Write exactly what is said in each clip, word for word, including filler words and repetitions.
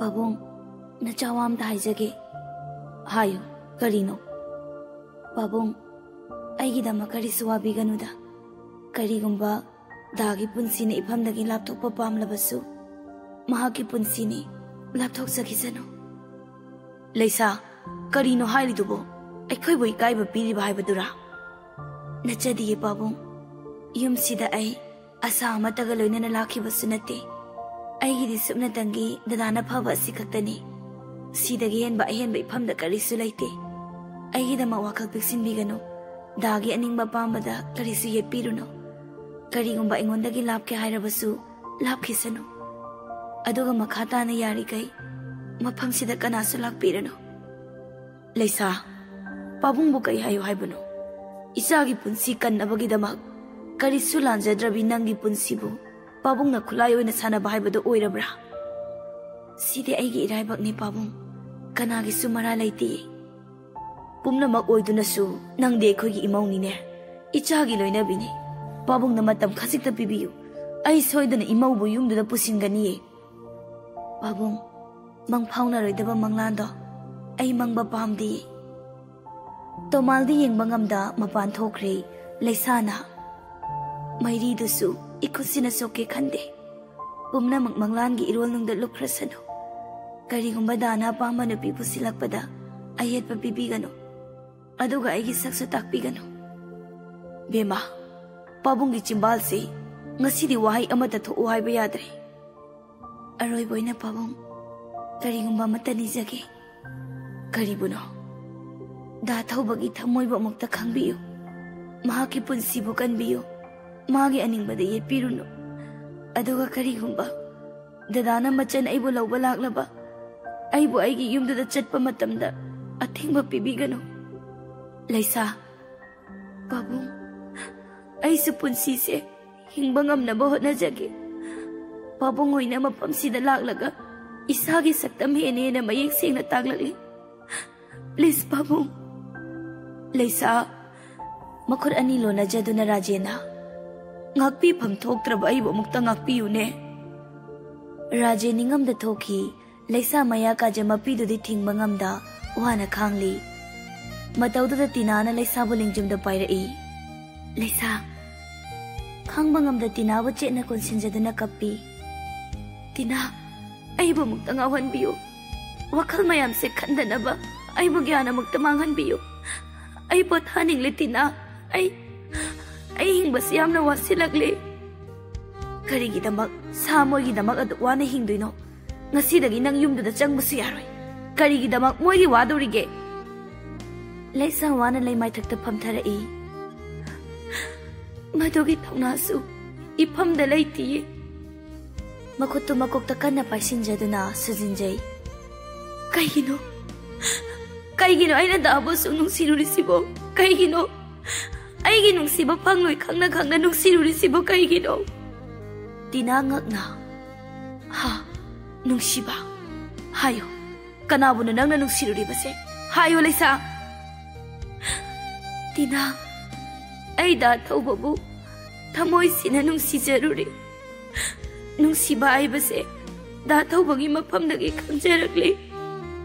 ꯄꯥꯕꯨꯡ, ꯅꯆꯥ ꯋꯥ ꯑꯝꯇ ꯍꯥꯏꯖꯒꯦ꯫ ꯍꯥꯏꯌꯨ, ꯀꯔꯤꯅꯣ? ꯄꯥꯕꯨꯡ, ꯑꯩꯒꯤꯗꯃꯛ ꯀꯔꯤꯁꯨ ꯋꯥꯕꯤꯒꯅꯨꯗ꯫ ꯀꯔꯤꯒꯨꯝꯕ ꯗꯥꯒꯤ ꯄꯨꯟꯁꯤꯅ ꯏꯐꯝꯗꯒꯤ ꯂꯥꯞꯊꯣꯛꯄ ꯄꯥꯝꯂꯕꯁꯨ, ꯃꯍꯥꯛꯀꯤ ꯄꯨꯟꯁꯤꯅꯤ, ꯂꯥꯞꯊꯣꯛꯆꯈꯤꯁꯅꯨ꯫ ꯂꯩꯁꯥ, ꯀꯔꯤꯅꯣ ꯍꯥꯏꯔꯤꯗꯨꯕꯣ? ꯑꯩꯈꯣꯏꯕꯨ ꯏꯀꯥꯏꯕ ꯄꯤꯔꯤꯕ ꯍꯥꯏꯕꯗꯨꯔꯥ? ꯅꯠꯆꯗꯤꯌꯦ ꯄꯥꯕꯨꯡ, ꯌꯨꯝꯁꯤꯗ ꯑꯩ ꯑꯁꯥ ꯑꯃꯠꯇꯒ ꯂꯣꯏꯅꯅ ꯂꯥꯛꯈꯤꯕꯁꯨ ꯅꯠꯇꯦ꯫ ꯑꯩꯒꯤꯗꯤ ꯁꯨꯞꯅꯇꯪꯒꯤ ꯗꯗꯥꯅ ꯐꯕ ꯑꯁꯤ ꯈꯛꯇꯅꯤ꯫ ꯁꯤꯗꯒꯤ ꯍꯦꯟꯕ ꯑꯍꯦꯟꯕ ꯏꯐꯝꯗ ꯀꯔꯤꯁꯨ ꯂꯩꯇꯦ꯫ ꯑꯩꯒꯤꯗꯃꯛ ꯋꯥꯈꯜ ꯄꯤꯛꯁꯤꯟꯕꯤꯒꯅꯨ꯫ ꯗꯥꯒꯤ ꯑꯅꯤꯡꯕ ꯑꯄꯥꯝꯕꯗ ꯀꯔꯤꯁꯨ ꯌꯦꯠꯄꯤꯔꯨꯅꯨ꯫ ꯀꯔꯤꯒꯨꯝꯕ ꯑꯩꯉꯣꯟꯗꯒꯤ ꯂꯥꯞꯀꯦ ꯍꯥꯏꯔꯕꯁꯨ ꯂꯥꯞꯈꯤꯁꯅꯨ꯫ ꯑꯗꯨꯒ ꯃꯈꯥ ꯇꯥꯅ ꯌꯥꯔꯤꯈꯩ ꯃꯐꯝꯁꯤꯗ ꯀꯅꯥꯁꯨ ꯂꯥꯛꯄꯤꯔꯅꯨ꯫ ꯂꯩꯁꯥ, ꯄꯥꯕꯨꯡꯕꯨ ꯀꯩ ꯍꯥꯏꯌꯨ ꯍꯥꯏꯕꯅꯣ? ꯏꯆꯥꯒꯤ ꯄꯨꯟꯁꯤ ꯀꯟꯅꯕꯒꯤꯗꯃꯛ ꯀꯔꯤꯁꯨ ꯂꯥꯟꯖꯗ꯭ꯔꯕꯤ ꯅꯪꯒꯤ ꯄꯨꯟꯁꯤꯕꯨ ꯄꯥꯕꯨꯡꯅ ꯈꯨꯠꯂꯥꯏ ꯑꯣꯏꯅ ꯁꯥꯟꯅꯕ ꯍꯥꯏꯕꯗꯨ ꯑꯣꯏꯔꯕ꯭ꯔꯥ? ꯁꯤꯗꯤ ꯑꯩꯒꯤ ꯏꯔꯥꯏꯕꯛꯅꯤ ꯄꯥꯕꯨꯡ, ꯀꯅꯥꯒꯤꯁꯨ ꯃꯔꯥ ꯂꯩꯇꯦ꯫ ꯄꯨꯝꯅꯃꯛ ꯑꯣꯏꯗꯨꯅꯁꯨ ꯅꯪꯗꯤ ꯑꯩꯈꯣꯏꯒꯤ ꯏꯃꯧꯅꯤꯅꯦ, ꯏꯆꯥꯒꯤ ꯂꯣꯏꯅꯕꯤꯅꯤ꯫ ꯄꯥꯕꯨꯡꯅ ꯃꯇꯝ ꯈꯖꯤꯛꯇ ꯄꯤꯕꯤꯌꯨ, ꯑꯩ ꯁꯣꯏꯗꯅ ꯏꯃꯧꯕꯨ ꯌꯨꯝꯗꯨꯗ ꯄꯨꯁꯤꯟꯒꯅꯤꯌꯦ꯫ ꯄꯥꯕꯨꯡ, ꯃꯪ ꯐꯥꯎꯅꯔꯣꯏꯗꯕ ꯃꯪꯂꯥꯟꯗꯣ ꯑꯩ ꯃꯪꯕ ꯄꯥꯝꯗꯦ꯫ ꯇꯣꯃꯥꯜꯗꯤ ꯌꯦꯡꯕ ꯉꯝꯗ ꯃꯄꯥꯟ ꯊꯣꯛꯈ꯭ꯔꯦ꯫ ꯂꯩꯁꯥꯅ, ꯃꯩꯔꯤꯗꯨꯁꯨ ꯏꯈꯨꯠꯁꯤꯅ ꯁꯣꯛꯀꯦ ꯈꯟꯗꯦ꯫ ꯄꯨꯝꯅꯃꯛ ꯃꯪꯂꯥꯟꯒꯤ ꯏꯔꯣꯜꯅꯨꯡꯗ ꯂꯨꯞꯈ꯭ꯔꯁꯅꯨ꯫ ꯀꯔꯤꯒꯨꯝꯕ ꯗꯥꯅ ꯑꯄꯥꯝꯕ ꯅꯨꯄꯤ ꯄꯨꯁꯤꯜꯂꯛꯄꯗ ꯑꯌꯦꯠꯄ ꯄꯤꯕꯤꯒꯅꯨ꯫ ꯑꯗꯨꯒ ꯑꯩꯒꯤ ꯁꯛꯁꯨ ꯇꯥꯛꯄꯤꯒꯅꯨ꯫ ꯕꯦꯃꯥ, ꯄꯥꯕꯨꯡꯒꯤ ꯆꯤꯝꯕꯥꯜꯁꯤ ꯉꯁꯤꯗꯤ ꯋꯥꯍꯩ ꯑꯃꯠꯇ ꯊꯣꯛꯎ ꯍꯥꯏꯕ ꯌꯥꯗ꯭ꯔꯦ꯫ ꯑꯔꯣꯏꯕ ꯑꯣꯏꯅ ꯄꯥꯕꯨꯡ, ꯀꯔꯤꯒꯨꯝꯕ ꯑꯃꯠꯇ ꯅꯤꯖꯒꯦ꯫ ꯀꯔꯤꯕꯨꯅꯣ? ꯗꯥ ꯊꯧꯕꯒꯤ ꯊꯃꯣꯏꯕꯨ ꯑꯃꯨꯛꯇ ꯈꯪꯕꯤꯌꯨ꯫ ꯃꯍꯥꯛꯀꯤ ꯄꯨꯟꯁꯤꯕꯨ ꯀꯟꯕꯤꯌꯨ꯫ ꯃꯥꯒꯤ ꯑꯅꯤꯡꯕꯗ ꯌꯦꯠꯄꯤꯔꯨꯅꯨ꯫ ꯑꯗꯨꯒ ꯀꯔꯤꯒꯨꯝꯕ ꯗꯗꯥꯅ ꯃꯆꯟ ꯑꯩꯕꯨ ꯂꯧꯕ ꯂꯥꯛꯂꯕ, ꯑꯩꯕꯨ ꯑꯩꯒꯤ ꯌꯨꯝꯗꯨꯗ ꯆꯠꯄ ꯃꯇꯝꯗ ꯑꯊꯤꯡꯕ ꯄꯤꯕꯤꯒꯅꯨ꯫ ꯂꯩꯁꯥ, ꯄꯥꯕꯨꯡ, ꯑꯩꯁꯨ ꯄꯨꯟꯁꯤꯁꯦ ꯍꯤꯡꯕ ꯉꯝꯅꯕ ꯍꯣꯠꯅꯖꯒꯦ꯫ ꯄꯥꯕꯨꯡ ꯍꯣꯏꯅ ꯃꯐꯝꯁꯤꯗ ꯂꯥꯛꯂꯒ ꯏꯁꯥꯒꯤ ꯁꯛꯇꯝ ꯍꯦꯟꯅ ꯍꯦꯟꯅ ꯃꯌꯦꯛ ꯁꯦꯡꯅ ꯇꯥꯛꯂꯛꯂꯤ꯫ Please ꯄꯥꯕꯨꯡ꯫ ꯂꯩꯁꯥ, ꯃꯈꯨꯠ ꯑꯅꯤ ꯂꯣꯟꯅꯖꯗꯨꯅ ꯔꯥꯖꯦꯟꯅ, ꯉꯥꯛꯄꯤꯐꯝ ꯊꯣꯛꯇ꯭ꯔꯕ ꯑꯩꯕꯨ ꯑꯃꯨꯛꯇ ꯉꯥꯛꯄꯤꯌꯨꯅꯦ꯫ ꯔꯥꯖꯦꯟ ꯅꯤꯡꯉꯝꯗ ꯊꯣꯛꯈꯤ꯫ ꯂꯩꯁꯥ ꯃꯌꯥ ꯀꯥꯖ ꯃꯄꯤꯗꯨꯗꯤ ꯊꯤꯡꯕ ꯉꯝꯗ ꯋꯥꯅ ꯈꯥꯡꯂꯤ꯫ ꯃꯇꯧꯗꯨꯗ ꯇꯤꯅꯥꯅ ꯂꯩꯁꯥꯕꯨ ꯂꯦꯡꯖꯨꯝꯗ ꯄꯥꯏꯔꯛꯏ꯫ ꯂꯩꯁꯥ, ꯈꯥꯡꯕ ꯉꯝꯗ ꯇꯤꯅꯥꯕꯨ ꯆꯦꯠꯅ ꯀꯣꯟꯁꯤꯟꯖꯗꯨꯅ ꯀꯞꯄꯤ꯫ "ꯇꯤꯅꯥ, ꯑꯩꯕꯨ ꯑꯃꯨꯛꯇ ꯉꯥꯎꯍꯟꯕꯤꯌꯨ꯫ ꯋꯥꯈꯜ ꯃꯌꯥꯝꯁꯦ ꯈꯟꯗꯅꯕ ꯑꯩꯕꯨ ꯒ꯭ꯌꯥꯟ ꯑꯃꯨꯛꯇ ꯃꯥꯡꯍꯟꯕꯤꯌꯨ꯫ ꯑꯩ ꯄꯣꯊꯥꯅꯤꯡꯂꯦ ꯇꯤꯅꯥ꯫ ꯑꯩ, ꯑꯩ ꯍꯤꯡꯕꯁꯤ ꯌꯥꯝꯅ ꯋꯥꯁꯤꯜꯂꯛꯂꯦ꯫" "ꯀꯔꯤꯒꯤꯗꯃꯛ ꯁꯥ ꯃꯣꯏꯒꯤꯗꯃꯛ ꯑꯗꯨꯛ ꯋꯥꯅ ꯍꯤꯡꯗꯣꯏꯅꯣ? ꯉꯁꯤꯗꯒꯤ ꯅꯪ ꯌꯨꯝꯗꯨꯗ ꯆꯪꯕꯁꯨ ꯌꯥꯔꯣꯏ꯫ ꯀꯔꯤꯒꯤꯗꯃꯛ ꯃꯣꯏꯒꯤ ꯋꯥꯗꯧꯔꯤꯒꯦ?" ꯂꯩꯁꯥ ꯋꯥꯅ ꯂꯩꯃꯥꯏꯊꯛꯇ ꯐꯝꯊꯔꯛꯏ꯫ "ꯃꯗꯨꯒꯤ ꯊꯧꯅꯥꯁꯨ ꯏꯐꯝꯗ ꯂꯩꯇꯤꯌꯦ꯫" ꯃꯈꯨꯠꯇꯨ ꯃꯀꯣꯛꯇ ꯀꯟꯅ ꯄꯥꯏꯁꯤꯟꯖꯗꯨꯅ ꯁꯨꯖꯤꯟꯖꯩ꯫ "ꯀꯩꯒꯤꯅꯣ? ꯀꯩꯒꯤꯅꯣ ꯑꯩꯅ ꯗꯥꯕꯨ ꯑꯁꯨꯛ ꯅꯨꯡꯁꯤꯔꯨꯔꯤꯁꯤꯕꯣ? ꯀꯩꯒꯤꯅꯣ? ꯑꯩꯒꯤ ꯅꯨꯡꯁꯤꯕ ꯐꯪꯂꯣꯏ ꯈꯪꯅ ꯈꯪꯅ ꯅꯨꯡꯁꯤꯔꯨꯔꯤꯁꯤꯕꯣ ꯀꯩꯒꯤꯅꯣ?" ꯇꯤꯅꯥ ꯉꯛꯅ, "ꯍꯥ? ꯅꯨꯡꯁꯤꯕ? ꯍꯥꯏꯌꯨ, ꯀꯅꯥꯕꯨꯅꯣ ꯅꯪꯅ ꯅꯨꯡꯁꯤꯔꯨꯔꯤꯕꯁꯦ? ꯍꯥꯏꯌꯨ ꯂꯩꯁꯥ꯫" "ꯇꯤꯅꯥ, ꯑꯩ ꯗꯥ ꯊꯧꯕꯕꯨ ꯊꯃꯣꯏꯁꯤꯅ ꯅꯨꯡꯁꯤꯖꯔꯨꯔꯦ꯫ ꯅꯨꯡꯁꯤꯕ ꯍꯥꯏꯕꯁꯦ ꯗꯥ ꯊꯧꯕꯒꯤ ꯃꯐꯝꯗꯒꯤ ꯈꯪꯖꯔꯛꯂꯦ꯫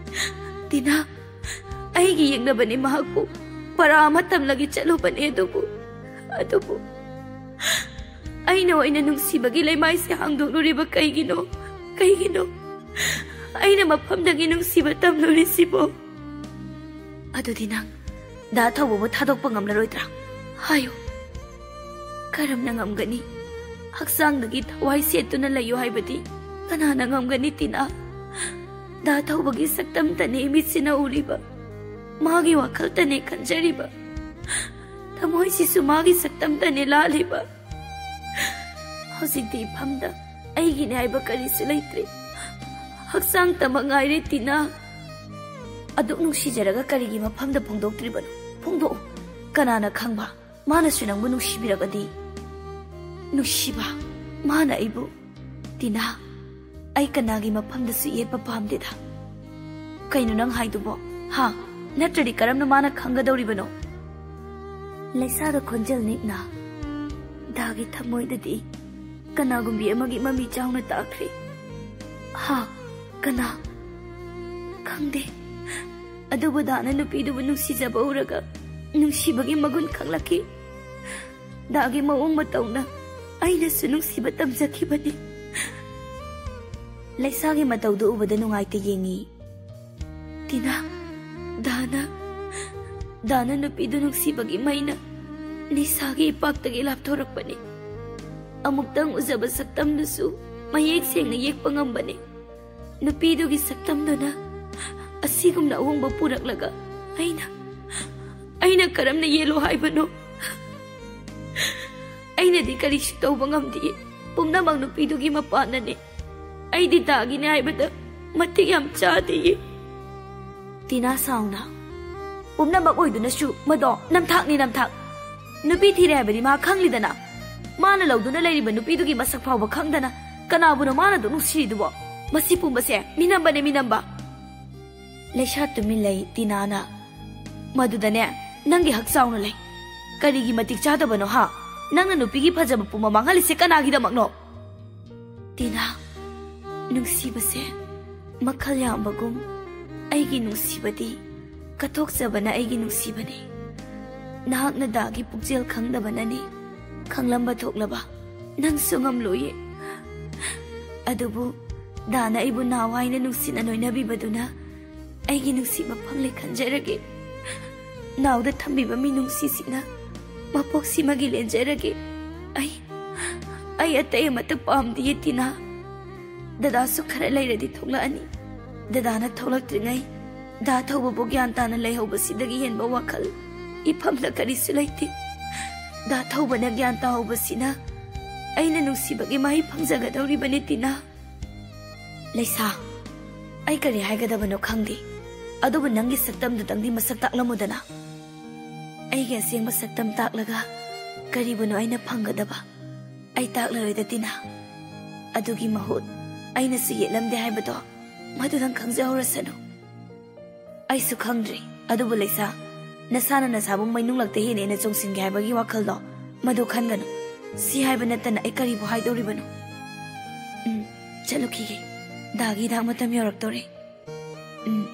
ꯇꯤꯅꯥ, ꯑꯩꯒꯤ ꯌꯦꯛꯅꯕꯅꯤ ꯃꯍꯥꯛꯄꯨ꯫ ꯄꯔꯥ ꯑꯃ ꯇꯝꯂꯒꯦ ꯆꯠꯂꯨꯕꯅꯦ ꯑꯗꯨꯕꯨ, ꯑꯗꯨꯕꯨ ꯑꯩꯅ ꯑꯣꯏꯅ ꯅꯨꯡꯁꯤꯕꯒꯤ ꯂꯩꯃꯥꯏꯁꯦ ꯍꯥꯡꯗꯣꯛꯂꯨꯔꯤꯕ ꯀꯩꯒꯤꯅꯣ? ꯀꯩꯒꯤꯅꯣ? ꯑꯩꯅ ꯃꯐꯝꯗꯒꯤ ꯅꯨꯡꯁꯤꯕ ꯇꯝꯂꯨꯔꯤꯁꯤꯕꯣ?" "ꯑꯗꯨꯗꯤ ꯅꯪ ꯗꯥ ꯊꯧꯕꯕꯨ ꯊꯥꯗꯣꯛꯄ ꯉꯝꯂꯔꯣꯏꯗ꯭ꯔꯥ? ꯍꯥꯏꯌꯨ꯫ ꯀꯔꯝꯅ ꯉꯝꯒꯅꯤ? ꯍꯛꯆꯥꯡꯗꯒꯤ ꯊꯋꯥꯏ ꯁꯦꯠꯇꯨꯅ ꯂꯩꯌꯨ ꯍꯥꯏꯕꯗꯤ ꯀꯅꯥꯅ ꯉꯝꯒꯅꯤ ꯇꯤꯅꯥ? ꯗꯥ ꯊꯧꯕꯒꯤ ꯁꯛꯇꯝꯇꯅꯦ ꯃꯤꯠꯁꯤꯅ ꯎꯔꯤꯕ, ꯃꯥꯒꯤ ꯋꯥꯈꯜꯇꯅꯦ ꯈꯟꯖꯔꯤꯕ, ꯊꯃꯣꯏꯁꯤꯁꯨ ꯃꯥꯒꯤ ꯁꯛꯇꯝꯇꯅꯦ ꯂꯥꯜꯂꯤꯕ꯫ ꯍꯧꯖꯤꯛꯇꯤ ꯏꯐꯝꯗ ꯑꯩꯒꯤꯅꯦ ꯍꯥꯏꯕ ꯀꯔꯤꯁꯨ ꯂꯩꯇ꯭ꯔꯦ꯫ ꯍꯛꯆꯥꯡꯇꯃꯛ ꯉꯥꯏꯔꯦ ꯇꯤꯅꯥ꯫ ꯑꯗꯨꯛ ꯅꯨꯡꯁꯤꯖꯔꯒ ꯀꯔꯤꯒꯤ ꯃꯐꯝꯗ ꯐꯣꯡꯗꯣꯛꯇ꯭ꯔꯤꯕꯅꯣ? ꯐꯣꯡꯗꯣꯛꯎ꯫ ꯀꯅꯥꯅ ꯈꯪꯕ, ꯃꯥꯅꯁꯨ ꯅꯪꯕꯨ ꯅꯨꯡꯁꯤꯕꯤꯔꯕꯗꯤ?" "ꯅꯨꯡꯁꯤꯕ? ꯃꯥꯅ ꯑꯩꯕꯨ?" "ꯇꯤꯅꯥ, ꯑꯩ ꯀꯅꯥꯒꯤ ꯃꯐꯝꯗꯁꯨ ꯌꯦꯠꯄ ꯄꯥꯝꯗꯦꯗ꯫" "ꯀꯩꯅꯣ ꯅꯪ ꯍꯥꯏꯗꯨꯕꯣ? ꯍꯥ? ꯅꯠꯇ꯭ꯔꯗꯤ ꯀꯔꯝꯅ ꯃꯥꯅ ꯈꯪꯒꯗꯧꯔꯤꯕꯅꯣ?" ꯂꯩꯁꯥꯗ ꯈꯣꯟꯖꯦꯜ ꯅꯤꯛꯅ, "ꯗꯥꯒꯤ ꯊꯃꯣꯏꯗꯗꯤ ꯀꯅꯥꯒꯨꯝꯕꯤ ꯑꯃꯒꯤ ꯃꯃꯤ ꯆꯥꯎꯅ ꯇꯥꯈ꯭ꯔꯦ꯫ ꯍꯥ, ꯀꯅꯥ? ꯈꯪꯗꯦ꯫ ꯑꯗꯨꯕꯨ ꯗꯥꯅ ꯅꯨꯄꯤꯗꯨꯕꯨ ꯅꯨꯡꯁꯤꯖꯕ ꯎꯔꯒ ꯅꯨꯡꯁꯤꯕꯒꯤ ꯃꯒꯨꯟ ꯈꯪꯂꯛꯈꯤ꯫ ꯗꯥꯒꯤ ꯃꯑꯣꯡ ꯃꯇꯧꯅ ꯑꯩꯅꯁꯨ ꯅꯨꯡꯁꯤꯕ ꯇꯝꯖꯈꯤꯕꯅꯤ꯫ ꯂꯩꯁꯥꯒꯤ ꯃꯇꯧꯗꯨ ꯎꯕꯗ ꯅꯨꯡꯉꯥꯏꯇ ꯌꯦꯡꯉꯤ꯫ ꯇꯤꯅꯥ, ꯗꯥꯅ, ꯗꯥꯅ ꯅꯨꯄꯤꯗꯨ ꯅꯨꯡꯁꯤꯕꯒꯤ ꯃꯩꯅ ꯅꯤꯁꯥꯒꯤ ꯏꯄꯥꯛꯇꯒꯤ ꯂꯥꯞꯊꯣꯔꯛꯄꯅꯤ꯫ ꯑꯃꯨꯛꯇꯪ ꯎꯖꯕ ꯁꯛꯇꯝꯗꯨꯁꯨ ꯃꯌꯦꯛ ꯁꯦꯡꯅ ꯌꯦꯛꯄ ꯉꯝꯕꯅꯤ꯫ ꯅꯨꯄꯤꯗꯨꯒꯤ ꯁꯛꯇꯝꯗꯨꯅ ꯑꯁꯤꯒꯨꯝꯅ ꯑꯍꯣꯡꯕ ꯄꯨꯔꯛꯂꯒ ꯑꯩꯅ, ꯑꯩꯅ ꯀꯔꯝꯅ ꯌꯦꯜꯂꯣ ꯍꯥꯏꯕꯅꯣ? ꯑꯩꯅꯗꯤ ꯀꯔꯤꯁꯨ ꯇꯧꯕ ꯉꯝꯗꯤꯌꯦ꯫ ꯄꯨꯝꯅꯃꯛ ꯅꯨꯄꯤꯗꯨꯒꯤ ꯃꯄꯥꯟꯅꯅꯦ꯫ ꯑꯩꯗꯤ ꯗꯥꯒꯤꯅꯦ ꯍꯥꯏꯕꯗ ꯃꯇꯤꯛ ꯌꯥꯝ ꯆꯥꯗꯤꯌꯦ꯫ ꯇꯤꯅꯥ ꯁꯥꯎꯅ, "ꯄꯨꯝꯅꯃꯛ ꯑꯣꯏꯗꯨꯅꯁꯨ ꯃꯗꯣ ꯅꯝꯊꯥꯛꯅꯤ, ꯅꯝꯊꯥꯛ꯫ ꯅꯨꯄꯤ ꯊꯤꯔꯦ ꯍꯥꯏꯕꯗꯤ ꯃꯥ ꯈꯪꯂꯤꯗꯅ꯫ ꯃꯥꯅ ꯂꯧꯗꯨꯅ ꯂꯩꯔꯤꯕ ꯅꯨꯄꯤꯗꯨꯒꯤ ꯃꯁꯛ ꯐꯥꯎꯕ ꯈꯪꯗꯅ ꯀꯅꯥꯕꯨꯅꯣ ꯃꯥꯅ ꯑꯗꯨꯛ ꯅꯨꯡꯁꯤꯔꯤꯗꯨꯕꯣ? ꯃꯁꯤ ꯄꯨꯝꯕꯁꯦ ꯃꯤꯅꯝꯕꯅꯦ, ꯃꯤꯅꯝꯕ꯫" ꯂꯩꯁꯥ ꯇꯨꯃꯤꯟ ꯂꯩ ꯇꯤꯅꯥꯅ꯫ "ꯃꯗꯨꯗꯅꯦ, ꯅꯪꯒꯤ ꯍꯛ ꯆꯥꯎꯅ ꯂꯩ꯫ ꯀꯔꯤꯒꯤ ꯃꯇꯤꯛ ꯆꯥꯗꯕꯅꯣ ꯍꯥ? ꯅꯪꯅ ꯅꯨꯄꯤꯒꯤ ꯐꯖꯕ ꯄꯨꯝꯕ ꯃꯥꯡꯍꯜꯂꯤꯁꯦ ꯀꯅꯥꯒꯤꯗꯃꯛꯅꯣ?" ꯇꯤꯅꯥ, ꯅꯨꯡꯁꯤꯕꯁꯦ ꯃꯈꯜ ꯌꯥꯝꯕꯒꯨꯝ, ꯑꯩꯒꯤ ꯅꯨꯡꯁꯤꯕꯗꯤ ꯀꯠꯊꯣꯛꯆꯕꯅ ꯑꯩꯒꯤ ꯅꯨꯡꯁꯤꯕꯅꯤ꯫ ꯅꯍꯥꯛꯅ ꯗꯥꯒꯤ ꯄꯨꯛꯆꯦꯜ ꯈꯪꯗꯕꯅꯅꯤ꯫ ꯈꯪꯂꯝꯕ ꯊꯣꯛꯂꯕ ꯅꯪꯁꯨ ꯉꯝꯂꯣꯏꯌꯦ꯫ ꯑꯗꯨꯕꯨ ꯗꯥꯅ ꯑꯩꯕꯨ ꯅꯥꯎ ꯍꯥꯏꯅ ꯅꯨꯡꯁꯤꯅ ꯅꯣꯏꯅꯕꯤꯕꯗꯨꯅ ꯑꯩꯒꯤ ꯅꯨꯡꯁꯤꯕ ꯐꯪꯂꯦ ꯈꯟꯖꯔꯒꯦ꯫ ꯅꯥꯎꯗ ꯊꯝꯕꯤꯕ ꯃꯤꯅꯨꯡꯁꯤꯁꯤꯅ ꯃꯄꯣꯛꯁꯤꯃꯒꯤ ꯂꯦꯟꯖꯔꯒꯦ꯫ ꯑꯩ, ꯑꯩ ꯑꯇꯩ ꯑꯃꯠꯇ ꯄꯥꯝꯗꯤꯌꯦ ꯇꯤꯅꯥ꯫ ꯗꯗꯥꯁꯨ ꯈꯔ ꯂꯩꯔꯗꯤ ꯊꯣꯛꯂꯛꯑꯅꯤ꯫ ꯗꯗꯥꯅ ꯊꯣꯛꯂꯛꯇ꯭ꯔꯤꯉꯩ ꯗꯥ ꯊꯧꯕꯕꯨ ꯒ꯭ꯌꯥꯟ ꯇꯥꯅ ꯂꯩꯍꯧꯕꯁꯤꯗꯒꯤ ꯍꯦꯟꯕ ꯋꯥꯈꯜ ꯏꯐꯝꯗ ꯀꯔꯤꯁꯨ ꯂꯩꯇꯦ꯫ ꯗꯥ ꯊꯧꯕꯅ ꯒ꯭ꯌꯥꯟ ꯇꯥꯍꯧꯕꯁꯤꯅ ꯑꯩꯅ ꯅꯨꯡꯁꯤꯕꯒꯤ ꯃꯍꯩ ꯐꯪꯖꯒꯗꯧꯔꯤꯕꯅꯤ ꯇꯤꯅꯥ꯫ ꯂꯩꯁꯥ, ꯑꯩ ꯀꯔꯤ ꯍꯥꯏꯒꯗꯕꯅꯣ ꯈꯪꯗꯦ꯫ ꯑꯗꯨꯕꯨ ꯅꯪꯒꯤ ꯁꯛꯇꯝꯗꯨꯗꯪꯗꯤ ꯃꯁꯛ ꯇꯥꯛꯂꯝꯃꯨꯗꯅ꯫ ꯑꯩꯒꯤ ꯑꯁꯦꯡꯕ ꯁꯛꯇꯝ ꯇꯥꯛꯂꯒ ꯀꯔꯤꯕꯨꯅꯣ ꯑꯩꯅ ꯐꯪꯒꯗꯕ? ꯑꯩ ꯇꯥꯛꯂꯔꯣꯏꯗ ꯇꯤꯅꯥ꯫ ꯑꯗꯨꯒꯤ ꯃꯍꯨꯠ ꯑꯩꯅꯁꯨ ꯌꯦꯠꯂꯝꯗꯦ ꯍꯥꯏꯕꯗꯣ ꯃꯗꯨꯗꯪ ꯈꯪꯖꯍꯧꯔꯁꯅꯨ꯫ ꯑꯩꯁꯨ ꯈꯪꯗ꯭ꯔꯤ꯫ ꯑꯗꯨꯕꯨ ꯂꯩꯁꯥ, ꯅꯁꯥꯅ ꯅꯁꯥꯕꯨ ꯃꯩꯅꯨꯡꯂꯛꯇ ꯍꯦꯟꯅ ꯍꯦꯟꯅ ꯆꯣꯡꯁꯤꯟꯒꯦ ꯍꯥꯏꯕꯒꯤ ꯋꯥꯈꯜꯗꯣ ꯃꯗꯨ ꯈꯟꯒꯅꯨ꯫ ꯁꯤ ꯍꯥꯏꯕ ꯅꯠꯇꯅ ꯑꯩ ꯀꯔꯤꯕꯨ ꯍꯥꯏꯗꯧꯔꯤꯕꯅꯣ? ꯎꯝ, ꯆꯠꯂꯨꯈꯤꯒꯦ꯫ ꯗꯥꯒꯤ ꯍꯤꯗꯥꯛ ꯃꯇꯝ ꯌꯧꯔꯛꯇꯣꯔꯦ꯫ ꯎꯝ꯫